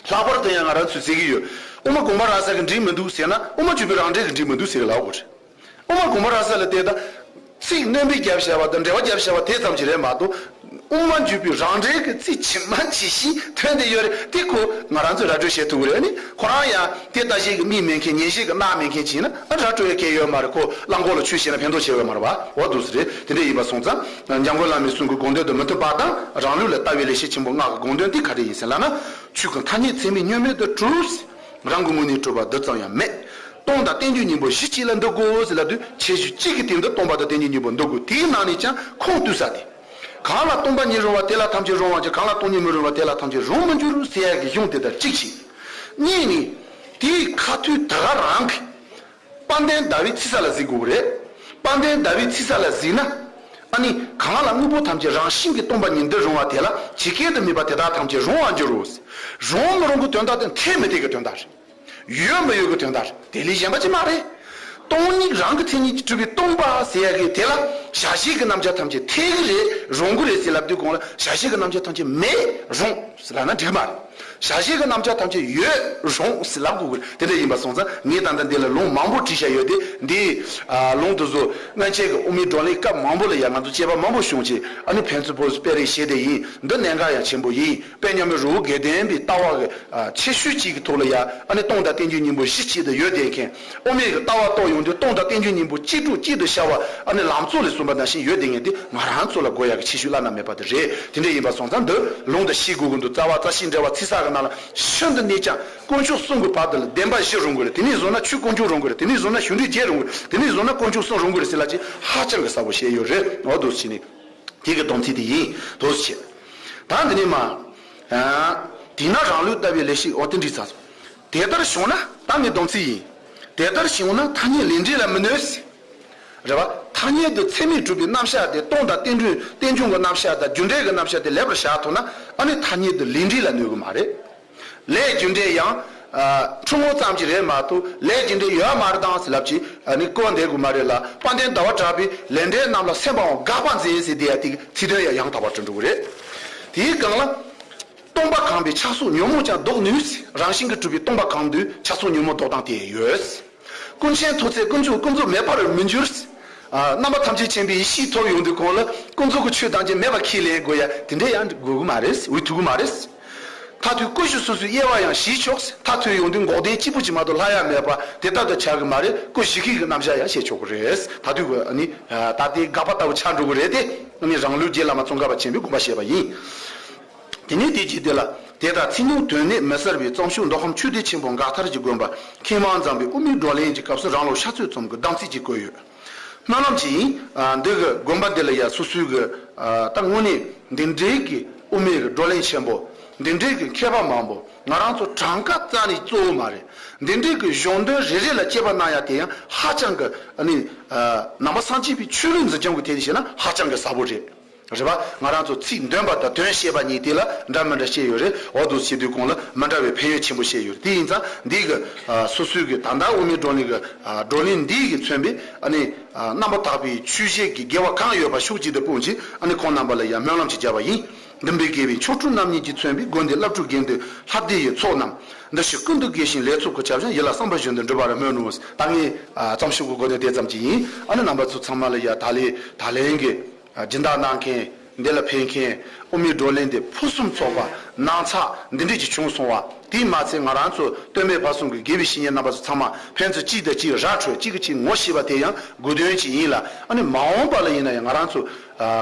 ལྷག་པར་དུ་ཡང་ང་རང་ཚོས་ཟེར་གི་ཡོད། དབུ་མ་དགོངས་པ་རབ་གསལ་གྱི་འགྲིག་མི་འདུག་ཟེར་ན་དབུ་མ་འཇུག་པའི་རང་འགྲེལ་གྱི་འགྲིག་མི་འདུག་ཟེར་གི་ལབ་དགོས་རེད། དབུ་མ་དགོངས་པ་རབ་གསལ་ལ་བལྟས་ད། ཚིག་སྣོན་པ་རྒྱབ་བཞག་པ་དང་འགྲེལ་པ་རྒྱབ་བཞག་པ་དེ་ཙམ་གྱིས་རེད་མ་གཏོགས། དབུ་མ་འཇུག་པའི་རང་འགྲེལ་གྱི་ཚིག་ཇི་མ་ཇི་བཞིན་ཐོན་བསྡད་ཡོད་རེད། དེ་ཁོ་ང་རང་ཚོས་ར་སྤྲོད་བྱེད་ཐུབ་ཀྱི་རེད། ཨ་ནི་ཁོ་རང་ཡང་དེ་ལྟ་བྱེད་ཀྱི་མིག་མེད་མཁན་ཉན་བྱེད་ཀྱི་རྣ་མེད་མཁན་ཅིག་ཡིན་ན་ཨ་ར་སྤྲོད་ཡ་གལ་ཡོད་མ་རེད། ཁོ་གླང་གོག་ལ་ཆོས་བཤད་ན་ཕན་ཐོགས་ཆེ་བ་མ་རེད་པ། འོ་འདུག་སེ་རེད། དེ་འདྲ་ཡིན་པ་སོང་ཙང་འཇམ་མགོན་བླ་མའི་གསུང་གི་དགོངས་དོན་དུ་མི་མཐུན་པ་དང་རང་ལུགས་ལ་ལྟ་བའི་ལེགས་བཤད་ཆེན་པོ་ལྔ་གི་དགོངས་དོན་དེ་ག་རེ་ཡིན་ཟེར་ལབ་ན། ཆོས་ཀུན་ཐ་སྙད་ཚད་མས་བསྙོན་མེད་དུ་གྲུབ། རང་གི་ངོས་ནས་གྲུབ་པ་རྡུལ་ཙམ་ཡང་མེད། སྟོང་དང་རྟེན་འབྱུང་གཉིས་པོ་གཞི་གཅིག་ལ་འདུ་དགོས་ཟེར་ལབ་དུས་ཁྱད་གཞི་གཅིག་གི་སྟེང་དུ་སྟོང་པ་དང་རྟེན་འབྱུང་གཉིས་པོ་འདུ་དགོས། དེའི་ནང་ནས་ཀྱང་ཁུངས་གཏུགས་ས་དེ། གང་ལ་སྟོང་པ་ཉིད་རུང་བ་དེ་ལ་ཐམས་ཅད་རུང་བ་ཅན། གང་ལ་སྟོང་ཉིད་མི་རུང་བ་དེ་ལ་ཐམས་ཅད་རུང་མི་འགྱུར་ཟེར་ཡག་གི་གཞུང་དེ་དང་གཅིག་བྱས། གཉིས་ནི། དེའི་ཁ་ཐུག་ད་ག་རང་གི་དཔལ་ལྡན་ཟླ་བའི་ཚིག་གསལ་ལ་གཟིགས་དགོས་རེད། དཔལ་ལྡན་ཟླ་བའི་ཚིག་གསལ་ལ་གཟིགས་ན། ཨ་ནི་གང་ལ་དངོས་པོ་ཐམས་ཅད་རང་བཞིན་གྱིས་སྟོང་པ་ཉིད་འདི་རུང་བ་དེ་ལ་ཇི་སྐད་དུ་སྨྲས་པ་དེ་དག་ཐམས་ཅད་རུང་བར་འགྱུར་རོ། རུང་མི་རུང་གི་དོན་དག་དེ་འཐད་མི་འཐད་ཀྱི་དོན་དག་རེད། ཡོད་མི་ཡོད་ཀྱི་དོན་དག་རེད། དེ་ལས་གཞན་པ་ཅིག་མ་རེད། སྟོང་ཉིད་རང་གི་མཚན་ཉིད་ཀྱིས་གྲུབ་པའི་སྟོང་པ་ཟེར་ཡག་གི་དེ་ལ་བྱ་བྱེད་ཀྱི་རྣམ་གཞག་ཐམས་ཅད་འཐད་ཀྱི་རེད། རུང་གི་རེད་ཟེར་ལབ་དུས་གོང་ལ་བྱ་བྱེད་ཀྱི་རྣམ་གཞག་ཐམས་ཅད་མེད་རུང་ཟེར་ལབ་ན་འགྲིག་གི་མ་རེད། བྱ་བྱེད་ཀྱི་རྣམ་གཞག་ཐམས་ཅད་ཡོད་རུང་ཟེར་ལབ་དགོས་ཀྱི་རེད། དེ་འདྲ་ཡིན་པ་སོང་ཙང་ངས་ད་ལྟ་འདི་ལ་ལུང་མང་པོ་བྲིས་བཞག་ཡོད་དེ། འདི་ལུང་དེ་ཚོ་སྔོན་ཆད་ཀྱི་དབུ་མའི་བགྲོ་གླེང་སྐབས་མང་པོ་ལ་ཡང་ང་ཚོ་དཔྱད་པ་མང་པོ་བྱུང་བྱས། ཨ་ནི་ཕན་ཚུན་ཕོ་སྤེལ་རེས་བྱས་ཏེ་ཡིན། འདི་གནད་འགག་ཡང་ཆེན་པོ་ཡིན། དཔལ་མཉམ་མེད་རི་བོ་དགེ་ལྡན་པའི་ལྟ་བ་གི་ཆེ་ཤོས་གཅིག་གི་ཐོག་ལ་ཡང་ཨ་ནི་སྟོང་དང་རྟེན་འབྱུང་གཉིས་པོ་གཞི་གཅིག་ཏུ་ཡོད་བསྡད་མཁན། དབུ་མའི་གི་ལྟ་བ་རྟོགས་ཡོང་དུས་སྟོང་དང་རྟེན་འབྱུང་གཉིས་པོ་གཅིག་དྲུག་གཅིག་ཏུ་ཤར་བ་ཨ་ནི་ལམ་གཙོ་ལས་གསུངས་པ་ནང་བཞིན་ཡོད་བསྡད་མཁན་དེ་ང་རང་ཚོ་ལ་དགོས་ཡག་གི་ཆེ་ཤོས་བླ་ན་མེད་པ་དེ་རེད། དེ་འདྲ་ཡིན་པ་སོང་ཙང་འདི་ལུང་དང་ཤེས་དགོས་ཀྱི་འདུག་རྩ་བ་རྩ་ཤེས་འབྲེལ་བ་ཚིག་གསལ་གྱི་ནང་ལ་ཤིན་ཏུ་གནད་ཀྱང་དཀོན་མཆོག་གསུམ་གྱི་བར་དུ་ལ་བདེན་པ་བཞི་རུང་གི་རེད། དེ་ནས་བཟུང་ན་ཆོས་དཀོན་མཆོག་རུང་གི་རེད། དེ་ནས་བཟུང་ན་ཞི་འགྲོའི་རྒྱལ་རུང་གི་རེད། དེ་ནས་བཟུང་ན་དཀོན་མཆོག་གསུམ་རུང་གི་རེད་ཟེར་ལབ་ཅིག་ཧ་ཅང་གི་གསལ་པོ་བཤད་ཡོད་རེད། འོ་འདུག་སེ་བྱས་ནས། དེ་གི་སྡོམ་ཚིག་དེ་ཡིན། འདུག་སེ་བྱས། ད་འདི་ནས་མ། ཨ། དེས་ན་རང་ལུགས་ལྟ་བའི་ལེགས་བཤད། འོ་དེ་འགྲིག་ཚར་སོང་། དེ་ལྟར་བྱུང་ན་ད་ངའི་སྡོམ་ཚིག་ཡིན། དེ་ལྟར་བྱུང་ན་ཐ་སྙད་ལས་འབྲས་ལ་མི་གནོད། རེད་བ། ཐ་སྙད་དུ་ཚད་མས་གྲུབ་པའི་རྣམ་གཞག་དེ་སྟོང་དང་རྟེན་འབྲེལ་རྟེན་འབྱུང་གི་རྣམ་གཞག་དང་རྒྱུ་འབྲས་ཀྱི་རྣམ་གཞག་དེ་ལེགས་པར་བཞག་ཐུབ་ན་ཨ་ནི་ཐ་སྙད་དུ་ལས་འབྲས་ལ་གནོད་གི་མ་རེད། ལས་རྒྱུ་འབྲས་ཡང་། ཨ། འཁྲུལ་ངོ་ཙམ་ཞིག་རེད་མ་གཏོགས་ལས་རྒྱུ་འབྲས་ཡོད་མ་རེད་དང་ཟེར་ལབ་ཅིག་ཨ་ནི་བཀོད་འདེད་དགོས་མ་རེད་ལ། དཔལ་ལྡན་ཟླ་བ་གྲགས་པས་ལས་འབྲས་རྣམས་ལ་སེམས་པའང་དགག་པ་མཛད་ཟེར་དེ་ཡ་དེ་ཚིག་དོན་ཡང་ཡང་དག་པར་འགྲོ་འགྲོ་གི་རེད། དེའི་སྒང་ལ། སྟོང་པ་གང་བས་ཆགས་སོགས་ཉོན་མོངས་ཀྱང་ལྡོག་ནུས། རང་བཞིན་གྱིས་གྲུབ་པའི་སྟོང་པ་གང་དུས་ཆགས་སོགས་ཉོན་མོངས་ལྡོག་སྟངས་དེ་ཡོད། ཀུན་མཁྱེན་ཐུགས་བརྩེས་ཀུན་འབྱུང་ཀུན་རྫོབ་མེད་པར་མི་འགྱུར། རྣམ་པ་ཐམས་ཅད་མཁྱེན་པའི་ཡེ་ཤེས་ཐོབ་ཡོང་དུས་གོང་ལ་ཀུན་རྫོབ་ཀྱི་ཆོས་ཐམས་ཅད་མེད་པ་ཁས་ལེན་དགོས་ཡ་དེ་འདྲ་ཡང་དགོས་ཀྱི་མ་རེད། འོས་ཐུབ་ཀྱི་མ་རེད། མཐར་ཐུག་ཀུན་གཞི་སོ་སོའི་དབྱེ་བ་ཡང་ཞིག་ཕྱོགས། མཐར་ཐུག་ཡོང་དུས་འགོག་བདེན་གཅིག་པུ་ཅིག་མ་གཏོགས་ལྷག་ཡ་མེད་པ་དེ་ལྟར་དུ་ཆགས་ཀྱི་མ་རེད། ཀུན་གཞི་ཤེས་ཀྱི་རྣམ་གཞག་ཡང་བཤད་ཆོག་གི་རེད། མཐར་ཐུག་གི་ནི་ད་ལྟའི་དགག་པ་ལྟ་བུ་ཆགས་འགྲོ་གི་རེད་དེ། ནི་རང་ལུགས་རྗེ་བླ་མ་ཙོང་ཁ་པ་ཆེན་པོའི་དགོངས་པ་བཤད་པ་ཡིན། དེ་ནས་དེ་རྗེས་དེ་ལ་དེ་ལྟར་ཚིག་ཉུང་དོན་གནད་མི་གསལ་བའི་རྩོམ་ཤོག་མདོ་ཁམས་ཆོས་སྡེ་ཆེན་པོ་མགར་ཐར་གྱི་དགོན་པ་མཁས་མང་བྱམས་པའི་དབུ་མའི་བགྲོ་གླེང་གི་སྐབས་སུ་རང་ལུགས་ཤ་ཚོད་ཙམ་གྱི་གདམས་ཚིག་ཅིག་བཀོད་ཡོད། སྨོན་ལམ་ཅིག་ཡིན། འདི་གི་དགོན་པ་འདི་ལ་ཡ་སོ་སོའི་གི་ད་དངོས་གནས་འདི་འདྲའི་གི་དབུ་མའི་གི་བགྲོ་གླེང་ཆེན་པོ་འདི་འདྲའི་གི་མཁས་པ་མང་པོ་ང་རང་ཚོ་གྲངས་ཀ་རྩ་ནས་གཙོ་བོ་མ་རེད། འདི་འདྲའི་གི་གཞུང་དོན་རེ་རེ་ལ་དཔྱད་པ་གནང་ཡ་དེ་ཡང་ཧ་ཅང་གི་ནི་ནང་པ་སངས་རྒྱས་པའི་ཆོས་ལུགས་འཛིན་སྐྱོང་གི་ཐད་ནས་བཤད་ན་ཧ་ཅང་གི་ཟབ་པོ་རེད། རེད་པ། ང་རང་ཚོ་ཚིག་འདོན་པ་དང་དོན་བཤད་པ་གཉིས་དེ་ལ་འདྲ་མི་འདྲ་བཤད་ཡོད་རེད། འོ་འདུག་བྱེད་དུས་གོང་ལ་མི་འདྲ་བའི་ཕན་ཡོན་ཆེན་པོ་བཤད་ཡོད་རེད། དེ་ཡིན་ཙང་འདི་གི་སོ་སོའི་གི་ད་ལྟ་དབུ་མའི་བགྲོ་གླེང་གི་བགྲོ་གླེང་འདི་གི་མཚོན་པའི་ཨ་ནི་རྣམ་པར་དག་པའི་ཆོས་བཤད་ཀྱི་དགེ་བ་གང་ཡོད་པ་ཤུགས་ཅིག་ཏུ་སྤུངས་ཀྱིས་ཨ་ནི་ཁོང་རྣམ་པ་ལ་ཡང་སྨོན་ལམ་ཅིག་བརྒྱབ་པ་ཡིན། འདུན་པའི་དགེ་བའི་མཆོག་སྤྲུལ་རྣམ་གཉིས་ཀྱིས་མཚོན་པའི་དགོན་སྡེ་བླ་སྤྲུལ་དགེ་འདུན་ལྷ་སྡེ་ཡི་ཚོགས་རྣམས་འདི་ཕྱི་ཀུན་ཏུ་དགེ་ཞིང་ལེགས་ཚོགས་ཀྱི་བྱ་བཞིན་ཡིད་ལ་བསམ་པ་བཞིན་དུ་འགྲུབ་པར་སྨོན་ནོ། ད་ངས་རྩོམ་ཤོག་གི་མགོ་ནས་དེ་ཙམ་གྱིས་ཡིན། ཨ་ནི་རྣམ་པ་ཚོ་ཚང་མ་ལ་ཡང་ད་ལན་ད་ལན་གྱི་སྦྱིན་བདག་གནང་མཁན། འདི་ལ་ཕེབས་མཁན། དབུ་མའི་བགྲོ་གླེང་འདི་ཕུན་སུམ་ཚོགས་པ་ནང་ཚགས་འདི་འདྲས་ཀྱི་བྱུང་སོང་བ། དེས་མ་ཚད་ང་རང་ཚོ་སྟོད་སྨད་བར་གསུམ་གྱི་དགེ་བའི་བཤེས་གཉེན་རྣམ་པ་ཚོ་ཚང་མ་ཕན་ཚུན་གཅིག་དང་གཅིག་ར་འཕྲོད། གཅིག་གིས་གཅིག་ངོ་ཤེས་པ་དེ་ཡང་དགོས་དོན་ཅིག་ཡིན་ལ། ཨ་ནི་མ་འོངས་པ་ལ་ཡིན་ན་ཡང་ང་རང་ཚོ་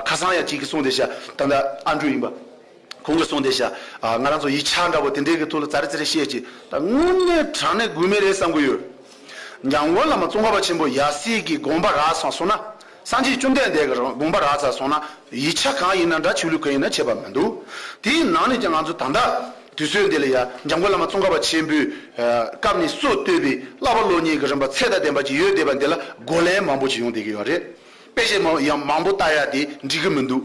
ཁ་སང་ཡང་གཅིག་གིས་གསུངས་བསྡད་ཤག་ད་ལྟ་ཨ་འབྲུག་ཡིན་པ། ཁོང་གིས་གསུངས་བསྡད་ཤག་ང་རང་ཚོ་ཡིག་ཆ་འདྲ་པོ་དེ་འདྲས་ཀྱི་ཐོག་ལ་ཙ་རི་ཙི་རི་བཤད་ཀྱི། ད་དངོས་གནས་དྲང་གནས་དགོས་མེད་རེད་བསམ་གྱི་ཡོད། འཇམ་མགོན་བླ་མ་ཙོང་ཁ་པ་ཆེན་པོ་ཡབ་སྲས་ཀྱི་དགོངས་པ་རག་སོང་སོང་ན། སངས་རྒྱས་བཅོམ་ལྡན་འདས་ཀྱི་དགོངས་པ་རག་ཚར་སོང་ན་ཡིག་ཆ་གང་ཡིན་ན་འདྲ། ཆོས་ལུགས་གང་ཡིན་ན་ཁྱད་པར་མི་འདུག་དེའི་ནང་ནས་ཀྱང་ང་ཚོ་ད་ལྟ་དུས་ཚོད་འདི་ལ་ཡ་འཇམ་མགོན་བླ་མ་ཙོང་ཁ་པ་ཆེན་པོའི་སྐབས་ནས་སྲོལ་བཏོད་པའི་བསླབ་པ་སློབ་གཉེར་གྱི་རིམ་པ་ཚད་དང་ལྡན་པ་ཅིག་ཡོད་བསྡད་པ་འདི་ལ་གོ་ལན་མང་པོ་ཅིག་ཡོང་བསྡད་ཀྱི་ཡོད་རེད། དཔེ་ཆ་མང་ཡང་མང་པོ་ལྟ་ཡ་དེ་འགྲིག་གི་མི་འདུག་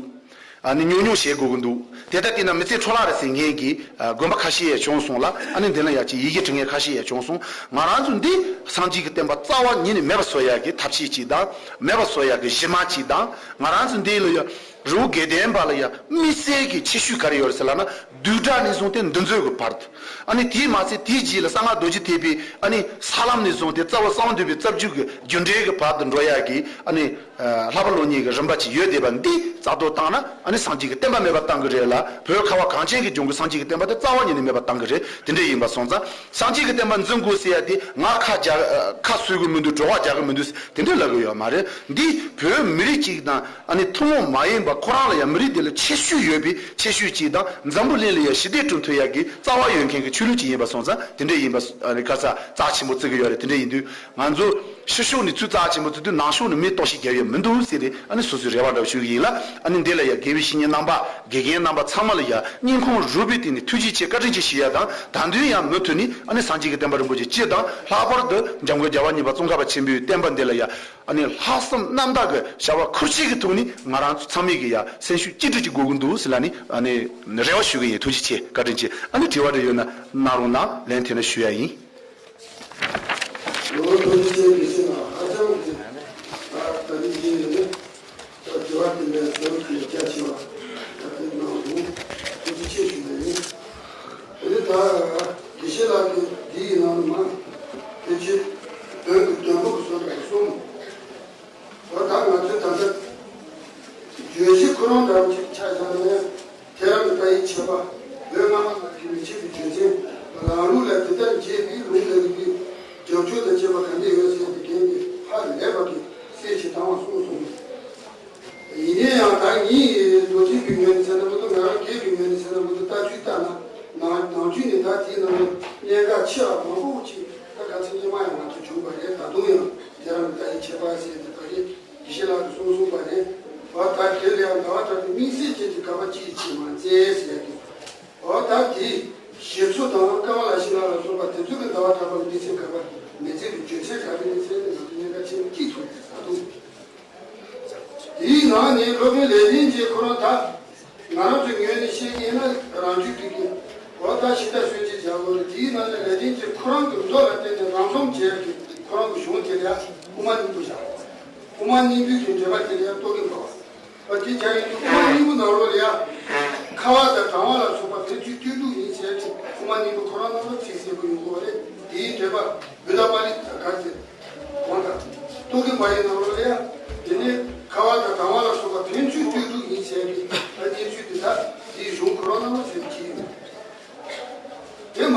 ཨ་ནི་ཉུང་ཉུང་བྱེད་དགོས་ཀྱི་འདུག་དེ་ལྟར་བལྟས་ན་མི་ཚེ་འཕྲོ་བརླག་རེད་ཟེར་མཁན་གྱི་དགོན་པ་ཁ་ཤས་ཡང་བྱུང་སོང་ལ། ཨ་ནི་འདི་ལ་ཡང་ཅིག་ཡི་གེ་འབྲི་མཁན་ཁ་ཤས་ཡང་བྱུང་སོང་། ང་རང་ཚོ་འདི་སངས་རྒྱས་ཀྱི་བསྟན་པ་རྩ་བ་ཉིད་ནས་མེད་པ་བཟོ་ཡག་གི་ཐབས་ཤེས་ཅིག་དང་། མེད་པ་བཟོ་ཡག་གི་གཞི་མ་ཅིག་དང་། ང་རང་ཚོ་འདི་ལ་ཡང་རི་བོ་དགེ་ལྡན་པ་ལ་ཡང་དམིགས་བསལ་གྱི་ཁྱད་ཆོས་ག་རེ་ཡོད་རེད་ཟེར་ལབ་ན། བསྡུས་གྲྭ་ནས་བཟུང་སྟེ་འདུ་འཛོམས་ཀྱི་བར་དུ། ཨ་ནི་དེས་མ་ཚད་དེའི་རྗེས་ལ་གསང་སྔགས་རྡོ་རྗེ་ཐེག་པའི་ཨ་ནི་ས་ལམ་ནས་བཟུང་སྟེ་རྩ་བ་གསང་བ་འདུས་པའི་རྩ་བརྒྱུད་ཀྱི་རྒྱུ་འབྲས་ཀྱི་བར་དུ་འགྲོ་ཡག་གི་ཨ་ནི། བསླབ་པ་སློབ་གཉེར་གྱི་རིམ་པ་ཅིག་ཡོད་བསྡད་པ་འདི་རྩ་གཏོར་བཏང་ན། ཨ་ནི་སངས་རྒྱས་ཀྱི་བསྟན་པ་མེད་པ་བཏང་གི་རེད་ལ། བོད་ཁ་བ་གངས་ཅན་གྱི་ལྗོངས་ཀྱི་སངས་རྒྱས་ཀྱི་བསྟན་པ་དེ་རྩ་བ་ཉིད་ནས་མེད་པ་བཏང་གི་རེད། དེ་འདྲ་ཡིན་པ་སོང་ཙང་། སངས་རྒྱས་ཀྱི་བསྟན་པ་འཛིན་དགོས་ཟེར་ཡ་དེ་ང་ཁ་རྒྱག་ཁ་གསོ་གི་མི་འདུག་གྲོད་ཁོག་རྒྱག་གི་མི་འདུག་དེ་འདྲ་ལབ་གི་ཡོད་མ་རེད། འདི་བོད་མི་རིགས་གཅིག་དང་ཨ་ནི་ཐུན་མོང་མ་ཡིན་པ་ཁོ་རང་ལ་ཡང་མི་རིགས་དེ་ལ་ཁྱད་ཆོས་ཡོད་པའི་ཁྱད་ཆོས་གཅིག་དང་། འཛམ་བུ་གླིང་ལ་ཡང་ཞི་བདེ་བསྐྲུན་ཐུབ་ཡག་གི་རྩ་བ་ཡོད་མཁན་གྱི་ཆོས་ལུགས་གཅིག་ཡིན་པ་སོང་ཙང་། དེ་འདྲ་ཡིན་པ་ཨ་ནི་དཀར་ཆག་རྩ་ཆེན་པོ་བརྩི་གི་ཡོད་རེད། དེ་འདྲ་ཡིན་དུས། ང་ཚོ་ཕྱི་ཕྱོགས་ནས་ཚུར་རྩ་ཆེན་པོ་བརྩི་དུས་ནང་ཕྱོགས་ནས་མེ་ཏོག་ཤིག་རྒྱབ་ཡས་མི་འདུག་ཟེར་ཏེ། ཨ་ནི་སོ་སོའི་རེ་བ་འདྲ་བོ་ཞུ་གི་ཡིན་ལ། ཨ་ནི་འདི་ལ་ཡང་དགེ་བའི་བཤེས་གཉེན་རྣམ་པ། དགེ་རྒན་རྣམ་པ་ཚང་མ་ལ་ཡང་སྙིང་ཁོང་རུས་པའི་གཏིང་ནས་ཐུགས་རྗེ་ཆེ་བཀའ་དྲིན་ཆེ་ཞུ་ཡ་དང་། ད་དུང་ཡང་མུ་མཐུད་ནས་ཨ་ནི་སངས་རྒྱས་ཀྱི་བསྟན་པ་རིན་པོ་ཆེ་སྤྱི་དང་། ལྷག་པར་དུ་འཇམ་མགོན་རྒྱལ་བ་གཉིས་པ་ཙོང་ཁ་པ་ཆེན་པོའི་བསྟན་པ་འདི་ལ་ཡང་ཨ་ནི་ལྷག་བསམ་རྣམ་དག་གི་བྱ་བ་ཁུར་ཆེ་གི་ཐོག་ནས་ང་རང་ཚོ་ཚང་མས་ཀྱི་ཡང་སེམས་ཤུགས་གཅིག་སྒྲིལ་གྱིས་དགོས་ཀྱི་འདུག་ཟེར་ལ་ནི་ཨ་ནི་རེ་བ་ཞུ་གི་ཡིན། ཐུགས་རྗེ་ཆེ། བཀའ་དྲིན་ཆེ། ཨ་ནི་དྲི་བ་འདྲ་ཡོད་ན་གནང་རོགས་གནང་། ལན་དེ་ན་ཞུ་ཡ་ཡིན། ལོ་དགུ་བཅུ་ཅན་གྱི་ཤིང་ལ་ཧ་ཅང་གི་ད་ད་རིག་བཞིན་ཡོད་ནས། ད་དྲི་བ་དེ་འདྲའི་ཟུར་གྱི་རྒྱ་ཆེ་བ་ད་དེ་གནང་འདུག་ཐུགས་རྗེ་ཆེ་ཞུ་ཡ་ཡིན། དེ་ནས་ད་དགེ་བཤེས་ལགས་ཀྱིས་འདི་ཡི་ནང་དུ་མ་དེ་ཕྱིར་དོན་གྱི་དོན་པོ་གི་བཟོ་འདྲ་གསུམ། འོ་ད་ང་ཚོས་ད་ལྟ་བརྗོད་གཞི་ཁོ་རང་འདྲ་བོ་ཅིག་ཆ་བཞག་ན། ཐེ་རང་གི་ལྟ་བའི་ཆད་པ། བོད་སྔ་མ་ལ་གི་མི་ཕྱེད་ཀྱི་རྒྱུ་མཚན། རང་ལུགས་ལ་དེ་ལྟར་འབྱེད་པའི་ལུང་དང་རིགས་པའི་རྒྱབ་ལྗོངས་དང་བཅས་པ་ག་འདྲ་ཡོད་ཟེར་བའི་འགན་དེ་ཧ་ལས་པ་གི་གསལ་ཞིང་དྭངས་པ་གསུངས་སོང་། ཡིན་ན་ཡང་ད་ངའི་མདོ་དོན་གྱི་ངོས་ནས་བྱས་ན་མི་འདུག་ང་རང་སྒེར་གྱི་ངོས་ནས་བྱས་ན་མི་འདུག་ལྟ་ཚུལ་ལྟར་ན་ནང་ནང་ཆོས་ནས་ད་དེའི་ནང་ལ་གནད་འགག་ཆེ་བ་མང་པོ་ཅིག་ད་ག་ཚོད་སྔོན་མ་ཡང་ང་ཚོ་བྱུང་བ་རེད། ད་དུང་ཡང་དེ་རང་གི་ལྟ་བའི་ཁྱད་པར་ཟེར་དེ་ག་རེད། དགེ་བཤེས་ལགས་ཀྱིས་གསུངས་སོང་བ་རེད། འོ་ད་དེ་ལ་ཡང་ཟླ་བ་གྲགས་པའི་དམིགས་བསལ་ཅན་གྱི་དགག་པ་ཅིའི་ཕྱིར་མ་མཛད་ཟེར་ཡ་གི། འོ་ད་དེ་ཞེ་ཚོ་དང་ཀ་མ་ལ་ཤི་ལ་ལ་སོགས་པ་དེ་ཚོ་གི་ཟླ་བ་གྲགས་པ་ལ་དམིགས་བསལ་དགག་པ་མི་མཛད་པའི་རྒྱུ་མཚན་ག་རེ་རེད་ཟེར་ན། ང་ཚོ་གནད་འགག་ཆེན་པོ་གཅིག་ཐུག་རེད་ད་དུང་། དེའི་ནང་ནས་སློབ་དཔོན་ལེགས་ལྡན་འབྱེད་ཁོ་རང་ད། ང་རང་ཚོའི་ངོས་ནས་བཤད་ཀྱི་ཡིན་ན་རང་རྒྱུད་ཀྱི་གི་འོ་ད་ཤི་ད་གསོན་བྱེད་བྱ་དགོས་རེད། དེའི་ནང་ནས་ལེགས་ལྡན་འབྱེད་ཁོ་རང་གི་མདོ་ལ་བརྟེན་ནས་རང་རྩོམ་བྱས་ཀྱི་ཁོ་རང་གི་གཞུང་དེ་ལ་ཡ་དབུ་མ་སྙིང་པོ་བཞག་དབུ་མ་སྙིང་པོའི་གི་འགྲེལ་པ་དེ་ལ་ཡ་རྟོག་གེ་འབར་བ། འོ་དེ་བྱ་ཡིན་དུས་དབུ་མ་སྙིང་པོ་ནང་ལོགས་ལ་ཡ་ཁ་བ་དང་གྲང་བ་ལ་སོགས་པ་དེ་ཚོའི་བསྟུན་གྲོས་ཡིན་ཟེར་ཏེ་དབུ་མ་སྙིང་པོ་ཁོ་རང་ནང་ལ་ཚིག་གསལ་པོ་ཡོང་གི་རེད། དེའི་འགྲེལ་པ་བུདྡྷ་པཱ་ལི་ག་ཟེར་གོང་དང་རྟོག་གེ་འབར་བའི་ནང་ལོགས་ལ་ཡ་དེ་ནི།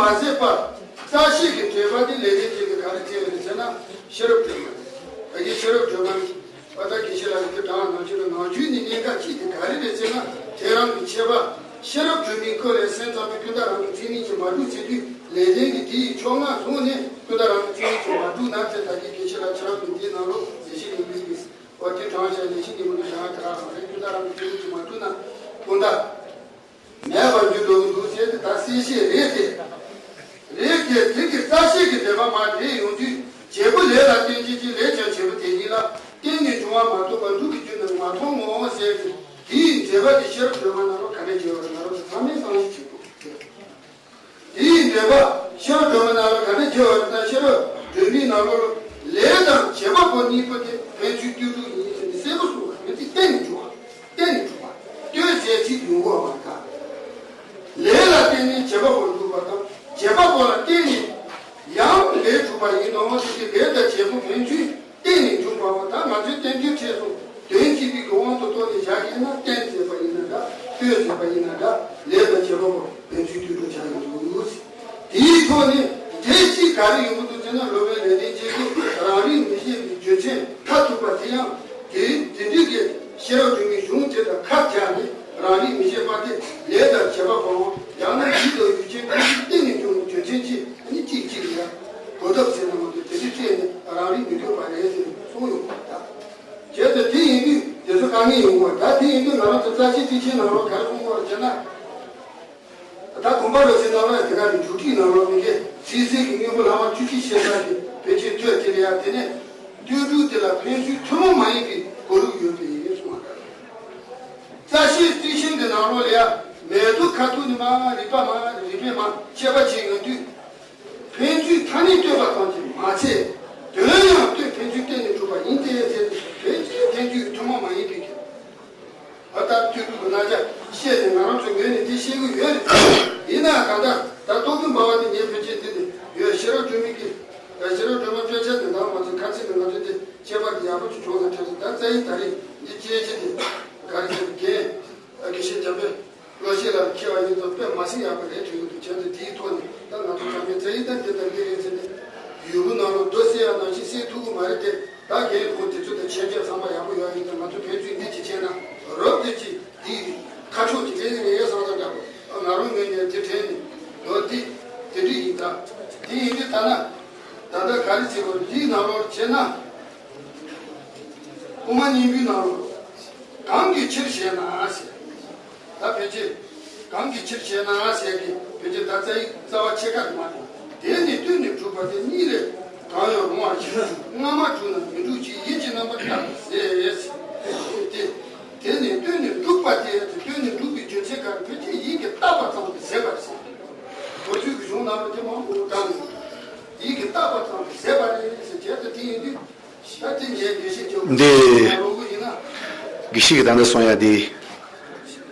མ་ཟད་པར། རྩ་ཤེས་ཀྱི་འགྲེལ་པ་འདི་ལེགས་ལྡན་འབྱེད་ཀྱིས་ག་རེ་བྱས་ཡོད་རེད་ཟེར་ན། ཤེས་རབ་སྒྲོན་མ་རེད། ད་གིན་ཤེས་རབ་སྒྲོན་མ་ནི་པ་ད་དགེ་བཤེས་ལགས་ཀྱིས་དེ་དྲངས་ནང་བཞིན་དུ་ནང་རྒྱུད་ནས་གནད་འགག་གཅིག་དེ་ག་རེ་རེད་ཟེར་ན། དེ་རང་གི་འཆད་པ་ཤེས་རབ་སྒྲོན་མའི་སྐོར་ལས་སེམས་ཙམ་པའི་ཀུན་བརྟགས་རང་གི་མཚན་ཉིད་ཀྱིས་མ་གྲུབ་ཟེར་དུས། ལེགས་ལྡན་གྱིས་དེ་ཡི་ཕྱོགས་སྔ་བཟུང་ནས་ཀུན་བརྟགས་རང་གི་མཚན་ཉིད་ཀྱིས་མ་གྲུབ་ན་ཟེར། ད་གིན་དགེ་བཤེས་ལགས་ཁྱེད་རང་གི་འདིའི་ནང་ལོགས་ལེགས་བཤད་སྙིང་པོའི་གི་འོ་དེ་དྲངས་བྱས་ལེགས་བཤད་སྙིང་པོ་གི་བྱ་བ་དེ་རང་རང་རེད། ཀུན་བརྟགས་རང་གི་མཚན་ཉིད་ཀྱིས་མ་གྲུབ་ན་ཀུན་བརྟགས། མེད་པར་འགྱུར་འགྲོ་གི་འདུག་ཟེར་ཏེ། ད་གསལ་བཤད་རེད་དེ། རེད་དེ། དེ་གི་རྩ་ཤེས་ཀྱི་འགྲེལ་པ་མར་འགྲེལ་ཡོང་དུས། བྱེད་པོ་ལས་ལ་བརྟེན་བྱེད་ཅིང་། ལས་ཀྱང་བྱེད་པོ་དེ་ཉིད་ལ་བརྟེན་ནས་འབྱུང་བ་མ་གཏོགས་པར་འབྲུ་གི་རྒྱུ་ནི་མ་མཐོང་ངོ་ཟེར་ཏེ། དེ་ཡི་འགྲེལ་པ་དེ་ཤེས་རབ་སྒྲོན་མ་ནང་ལ་ག་འདྲ་བྱས་ཡོད་རེད། ང་རང་ཚོ་ཚང་མས་བསམ་བློ་བྱེད་དགོས། དེ་ཡི་འགྲེལ་པ་ཤེས་རབ་སྒྲོན་མ་ནང་ལ་ག་འདྲ་བྱས་ཡོད་རེད་ན། ཤེས་རབ་སྒྲོན་མའི་ནང་ལོགས་ལ་ལས་དང་བྱེད་པ་པོ་གཉིས་པོ་དེ་ཕན་ཚུན་ལྟོས་གྲུབ་ཡིན་ཟེར་ནས་གསལ་པོ་གསུངས་པ་རེད། དེ་གཏན་ནས་འཇོག་པ། གཏན་ནས་གྲུབ་པ། ལྟོས་ཟེར་ཚིག་ཡོང་གི་ཡོད་མ་རེད་ད། ལས་ལ་བརྟེན་ནས་བྱེད་པ་པོར་འཇུག་པ་དང་། བྱེད་པ་པོ་ལ་བརྟེན་ནས་ཡང་ལས་གྲུབ་པ་ཡིན་ནོ། དེ་ལས་དང་བྱེད་པོ་ཕན་ཚུན་གཏན་ནས་འཇུག་པའོ། ད་ང་ཚོའི་བསྟན་བཅོས་ཁྲིད་སོང་དོན་གཅིག་པའི་གི་དབང་དུ་གཏོང་ནས་བཞག་ཡིན་ན། བརྟེན་ཟེར་བ་ཡིན་ན་འདྲ། ལྟོས་ཟེར་བ་ཡིན་ན་འདྲ། ལས་དང་བྱེད་པ་པོ་ཕན་ཚུན་ལྟོས་གྲུབ་བྱ་ཡིན་འདུག། དེའི་ཐོག་ནས་འགྲེལ་གཅིག་ག་རེ་ཡོང་གི་འདུག་ཟེར་ན། སློབ་དཔོན་ལེགས་ལྡན་འབྱེད་ཀྱིས་རང་རིག་མི་ཤེས་པའི་རྒྱུ་མཚན་མཐར་ཐུག་པ་དེ་ཡང་དེ་དེ་དུས་ཀྱི་ཤེས་རབ་སྒྲོན་མའི་གཞུང་དེ་དང་ཁ་སྦྱར་ནས། རང་རིག་མི་ཤེས་པ་སྟེ་ལས་དང་བྱེད་པ་པོའམ། ཡང་ན་ཡུལ་དང་ཡུལ་ཅན་ཀུན་གཞི་གཏན་ནས་འབྱུང་བའི་རྒྱུ་མཚན་གྱིས་ནི་གཅིག་གཅིག་ལ་གོ་ཐབས་ཟེར་ན་མ་གཏོགས། དེ་འདྲ་སྤྲད་ནས་རང་རིག་མི་དགོས་པ་རེད་ཟེར་ནས་གསུངས་ཡོང་བ་ད། བྱས་ཙང་དེ་ཡིན་དུས་དེ་ཚོ་དཀའ་ངལ་ཡོང་བ་ད། དེ་ཡིན་དུས་ང་རང་ཚོ་རྩ་ཤེས་ཐེག་ཆེན་ནང་ལོགས་ག་རེ་གསུངས་ཡོད་རེད་ཟེར་ན། ད་དགོངས་པ་རབ་གསལ་ནང་ལ་དེ་ག་རེ་འཇུག་ཁྲིད་ནང་ལོགས་མི་དགེ་ཚིག་གསལ་གྱི་དངོས་པོ་ལྷག་མ་བཅུ་གཅིག་ཤེས་བྱ་གི་ཕལ་ཆེར་ཐོས་དེ་ལ་ཡང་དེ་ནས་ལྟོས་གྲུབ་དེ་ལ་ཕན་ཚུན་ཐུན་མོང་མ་ཡིན་པའི་གོ་ལུགས་ཡོད་པའི་ཡིན་གསུངས་པ་ལྟར། རྩ་ཤེས་ཐེག་ཆེན་གྱི་ནང་ལོགས་ལ་ཡང་མེ་ཏོག་ཁ་ཐུག་ནས་མར་རིག་པ་མར་རིག་པས་མར་དཔྱད་པ་བྱེད་ཡོང་དུས། ཕན་ཚུན་ཐ་སྙད་ལྟོས་པ་ཙམ་གྱིས་མ་ཚད། དོན་ཡང་ལྟོས། ཕན་ཚུན་གཏན་ནས་གྲུབ་པ་ཡིན་ཏེ་ཟེར་ཏེ། ཕན་ཚུན་ཐུན་མོང་མ་ཡིན་པའི་གི། ཨ་ད་ལྟོས་གྲུབ་ཀྱི་རྣམ་གཞག་བཤད་ནས་ང་རང་ཚོའི་ངོས་ནས་དེ་ཤེས་ཀྱི་ཡོད་རེད། ཡིན་ནའང་གང་ལྟར་ད་རྟོག་གེ་འབར་བ་དེ་ངས་ཕལ་ཆེར་འདི་ནས་ཡོད། ཤེས་རབ་སྒྲོན་མའི་གི་ཤེས་རབ་སྒྲོན་མ་དཔེ་ཆ་དེ་དག་མ་ཚད་ཁ་ཚིག་ནས་ང་ཚོས་དེ་ཁྱད་པར་དེ་ཡག་པོ་ཅིག་བྱུང་ན་དྲན་སོང་། ད་རྩ་ཡིག་ད་རེས་འདི་དཔྱད་གཞི་དེ་ག་རེ་ཟེར་རྒན་དགེ་བཤེས་འཇམ་དཔལ་བློ་ཤེས་ལགས་མཁས་པ་ཡིན་ཙང་དཔེ་མ་སྲིད་ཡག་པོ་རེད་དྲན་གྱི་འདུག། བྱས་ཙང་དེའི་ཐོག་ནས་ད་ང་ཚོ་ཚང་མས་རྩ་ཡིག་ད་འདི་དང་འདི་རེད་ཟེར་ནས་ཡུལ་གྱི་ནང་ལོགས་རྡོ་གསལ་ཡག་ནང་བཞིན་གསལ་ཐུབ་ཀྱི་མ་རེད་དེ། ད་རྒན་ཁོང་དེ་ཚོ་དང་མཆན་བརྒྱབ་ཚང་མ་ཡག་པོ་ཡོད་ཡིན་ཙང་། ང་ཚོ་ཕན་ཚུན་འདི་ཅིག་བྱས་ན་རོབ་དེ་ཅིག་འདི་ཁ་ཕྱོགས་ཅིག་ལེན་ངེས་ཡོད་བསམ་ཙང་འདྲ་པོ། ང་རང་ངོས་ནས་དེ་དྲན་ནས་ཡོད། འདི་དེ་འདྲ་ཡིན་ད། དེ་ཡིན་དུས་ད་ན་ད་ལྟ་ག་རེ་བྱེད་དགོས་རེད། འདིའི་ནང་ལོགས་བྱས་ན། དབུ་མ་སྙིང་པོའི་ནང་ལོགས་གང་གི་ཕྱིར་ཞེ་ན་ཟེར། ད་ཕལ་ཆེར་གང་གི་ཕྱིར་ཞེ་ན་ཟེར་གི་ཕལ་ཆེར་ད་རྩ་ཡིག་རྩ་བ་ཕྱེད་ཀ་དེ་མ་གཏོགས། དེ་ནི་ལྟོས་ནས་གྲུབ་པ་སྟེ། གཉིས་ལས་གང་ཡང་རུང་བར་ཞེན་ན་སྔ་མ་གྲུབ་ན་མི་འགྲུབ་ཅིང་། ཡིད་ཀྱི་རྣམ་པར་བརྟགས་པས་ཟེར། དེ་དེ་ནི་ལྟོས་ནས་གྲུབ་པ་སྟེ། ལྟོས་ནས་གྲུབ་པའི་རྒྱུ་མཚན་ག་རེ། ཕལ་ཆེར་ཡིད་ཀྱིས་བརྟགས་པ་ཙམ་གྱིས་ཟད་པ་རེད་ཟེར། ཁོ་ཚོའི་གི་གཞུང་ནང་ལ་དེ་མང་པོ་བཀྲམ་ཡོད། ཡིད་ཀྱིས་བརྟགས་པ་ཙམ་གྱིས་ཟད་པ་རེད་ཟེར། བྱས་ཙང་དེ་ཡིན་དུས། འདི་དགེ་བཤེས་ཀྱིས་ད་ལྟ་གསུང་ཡ་དེ་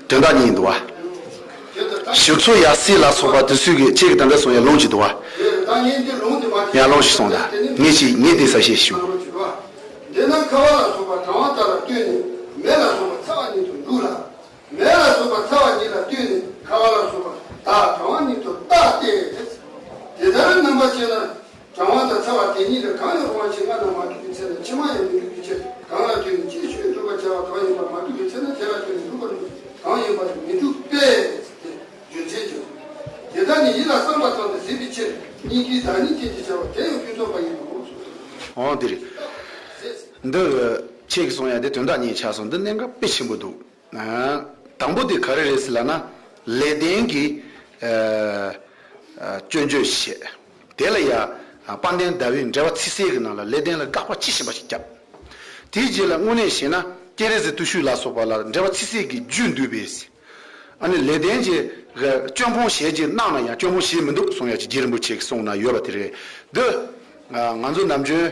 དོན་དག་གཉིས་འདུག་བ། ཞིག་ཚོ་ཡ་སྲིད་ལ་སོགས་པ་དེ་ཚོས་ཀྱི་ཁྱེད་ཀྱིས་ད་ལྟ་གསུང་ཡ་ལུང་གཅིག་འདུག་བ། ཡང་ལུང་ཞིག་གསུངས་དང་། ངས་ཅིག་ངས་དེ་ས་བཤད་ཞུ། འདི་ན་ཁ་བ་ལ་སོགས་པ་གྲང་བ་དག་ལ་ལྟོས་ནས་མེ་ལ་སོགས་པ་ཚ་བ་ཉིད་དུ་འདུག་ལ། མེ་ལ་སོགས་པ་ཚ་བ་ཉིད་ལ་ལྟོས་ནས་ཁ་བ་ལ་སོགས་པ་དག་གྲང་བ་ཉིད་དུ་བརྟགས་ཏེ། དེ་ལྟར་རྣམ་པ་ཕྱེ་ན། གྲང་བ་དང་ཚ་བ་དེ་གཉིས་ལས་གང་ཡང་རུང་བ་ཞིག་སྔར་ན་མ་གྲུབ་པའི་ཚེ་ན་ཕྱི་མ་ཡང་མི་འགྲུབ་པའི་ཕྱིར། གང་ལ་ལྟོས་ནས་ཅིའི་ཕྱིར་འགྲུབ་པར་བྱ་བ་གང་ཡིན་པ་མ་གྲུབ་པའི་ཚེ་ན་དེ་ལ་ལྟོས་ནས་འགྲུབ་པར་གང་ཡིན་པ་མི་འགྲུབ་པས། རྒྱུ་མཚན་གྱིས། དེ་དག་ནི་ཡིད་ལ་བསམ་པ་ཙམ་དུ་ཟད་པའི་ཕྱིར། སྙིང་གའི་བདག་ཉིད་ཅན་གྱི་བྱ་བ་དེ་ཡང་ཀུན་རྫོབ་པ་ཡིན་ནོ། འོ་འདིར། འདི་ཁྱེད་ཀྱིས་གསུང་ཡ་འདི་དོན་དག་གཉིས་ཆགས་སོང་། འདི་གནད་འགག་དཔེ་ཆེན་པོ་འདུག། དང་པོ་དེ་ག་རེ་རེད་ཟེར་ལབ་ན། ལེགས་ལྡན་གྱིས་སྐྱོན་བརྗོད་བྱས། དེ་ལ་ཡང་དཔལ་ལྡན་ཟླ་བས་འགྲེལ་པ་ཚིག་གསལ་གྱི་ནང་ལ་ལེགས་ལྡན་ལ་དགག་པ་ཅི་ཞིམ་པ་ཞིག་བརྒྱབ། དེའི་རྗེས་ལ་དངོས་གནས་བྱས་ན་སྤྱན་རས་གཟིགས་བརྟུལ་ཞུགས་ལ་སོགས་པ་ལ་འགྲེལ་པ་ཚིག་གསལ་གྱི་རྒྱུད་འདུས་པས། ཨ་ནི་ལེགས་ལྡན་གྱིས་སྐྱོན་སྤོང་ཞལ་གྱིས་གནང་ན་ཡང་སྐྱོན་སྤོང་ཞལ་མི་འདུག་གསུང་ཡ་ཅིག་རྗེ་རིན་པོ་ཆེ་གིས་གསུངས་ན་ཡོད་པ་དེ་རེད། འདི་ང་ཚོ་ནམ་རྒྱུན་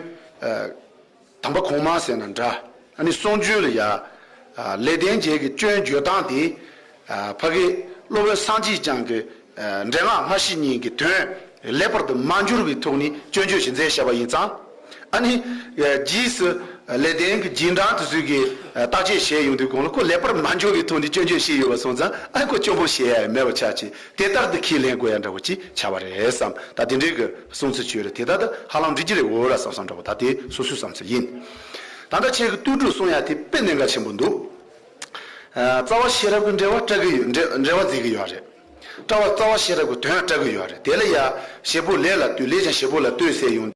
དམ་པ་གོང་མ་ཟེར་ན་འདྲ། ཨ་ནི་གསུང་རྒྱུན་ལ་ཡ། ལེགས་ལྡན་འབྱེད་ཀྱི་སྐྱོན་བརྗོད་སྟངས་དེ། ཕ་གི་སློབ་དཔོན་སངས་རྒྱས་བསྐྱངས་ཀྱི་འགྲེལ་ངག་སྔ་ཕྱི་གཉིས་ཀྱི་དོན་ལེགས་པར་དུ་མ་འགྱུར་བའི་ཐོག་ནས་སྐྱོན་བརྗོད་ཅིག་མཛད་བཞག་པ་ཡིན་ཙང་། ཨ་ནི་རྗེས་སུ་ལེགས་ལྡན་གྱི་རྗེས་འབྲང་དེ་ཚོས་ཀྱི་བརྟག་དཔྱད་བྱས་ཡོང་དུས་གོང་ལ་ཁོ་ལེགས་པར་མ་འཇོག་པའི་ཐོག་ནས་སྐྱོན་བརྗོད་བྱས་ཡོད་པ་སོང་ཙང་ཨ་ཁོ་སྐྱོན་སྤོང་བྱེད་ཡ་མེད་པ་ཆགས་ཀྱི་དེ་ལྟར་དུ་ཁས་ལེན་དགོས་ཡ་འདྲ་བོ་ཅིག་ཆགས་པ་རེད་བསམ། ད་དེ་འདྲའི་གི་གསུང་ཚུལ་བྱོས་རེད། དེ་ལྟ་དུ་ཧ་ལམ་འགྲིག་གི་རེད་འོ་ར་བསམ་བསམ་འདྲ་བོ་ད་དེ་སོ་སོའི་བསམ་ཚུལ་ཡིན། ད་ལྟ་ཁྱེད་ཀྱི་ལྟོས་གྲུབ་གསུང་ཡ་དེ་དཔེ་གནད་འགག་ཆེན་པོ་འདུག་རྩ་བ་ཤེས་རབ་ཀྱི་འགྲེལ་པ་བཀྲལ་གྱི་ཡོད། འགྲེལ་འགྲེལ་པ་འཛིན་གྱི་ཡོད་རེད། རྩ་བ་རྩ་བ་ཤེས་རབ་ཀྱི་དོན་བཀྲལ་གྱི་ཡོད་རེད། དེ་ལ་ཡ་བྱེད་པོ་ལས་ལ་ལྟོས། ལས་ཀྱང་བྱེད་པོ་ལ་ལྟོས་ཟེར་ཡོང་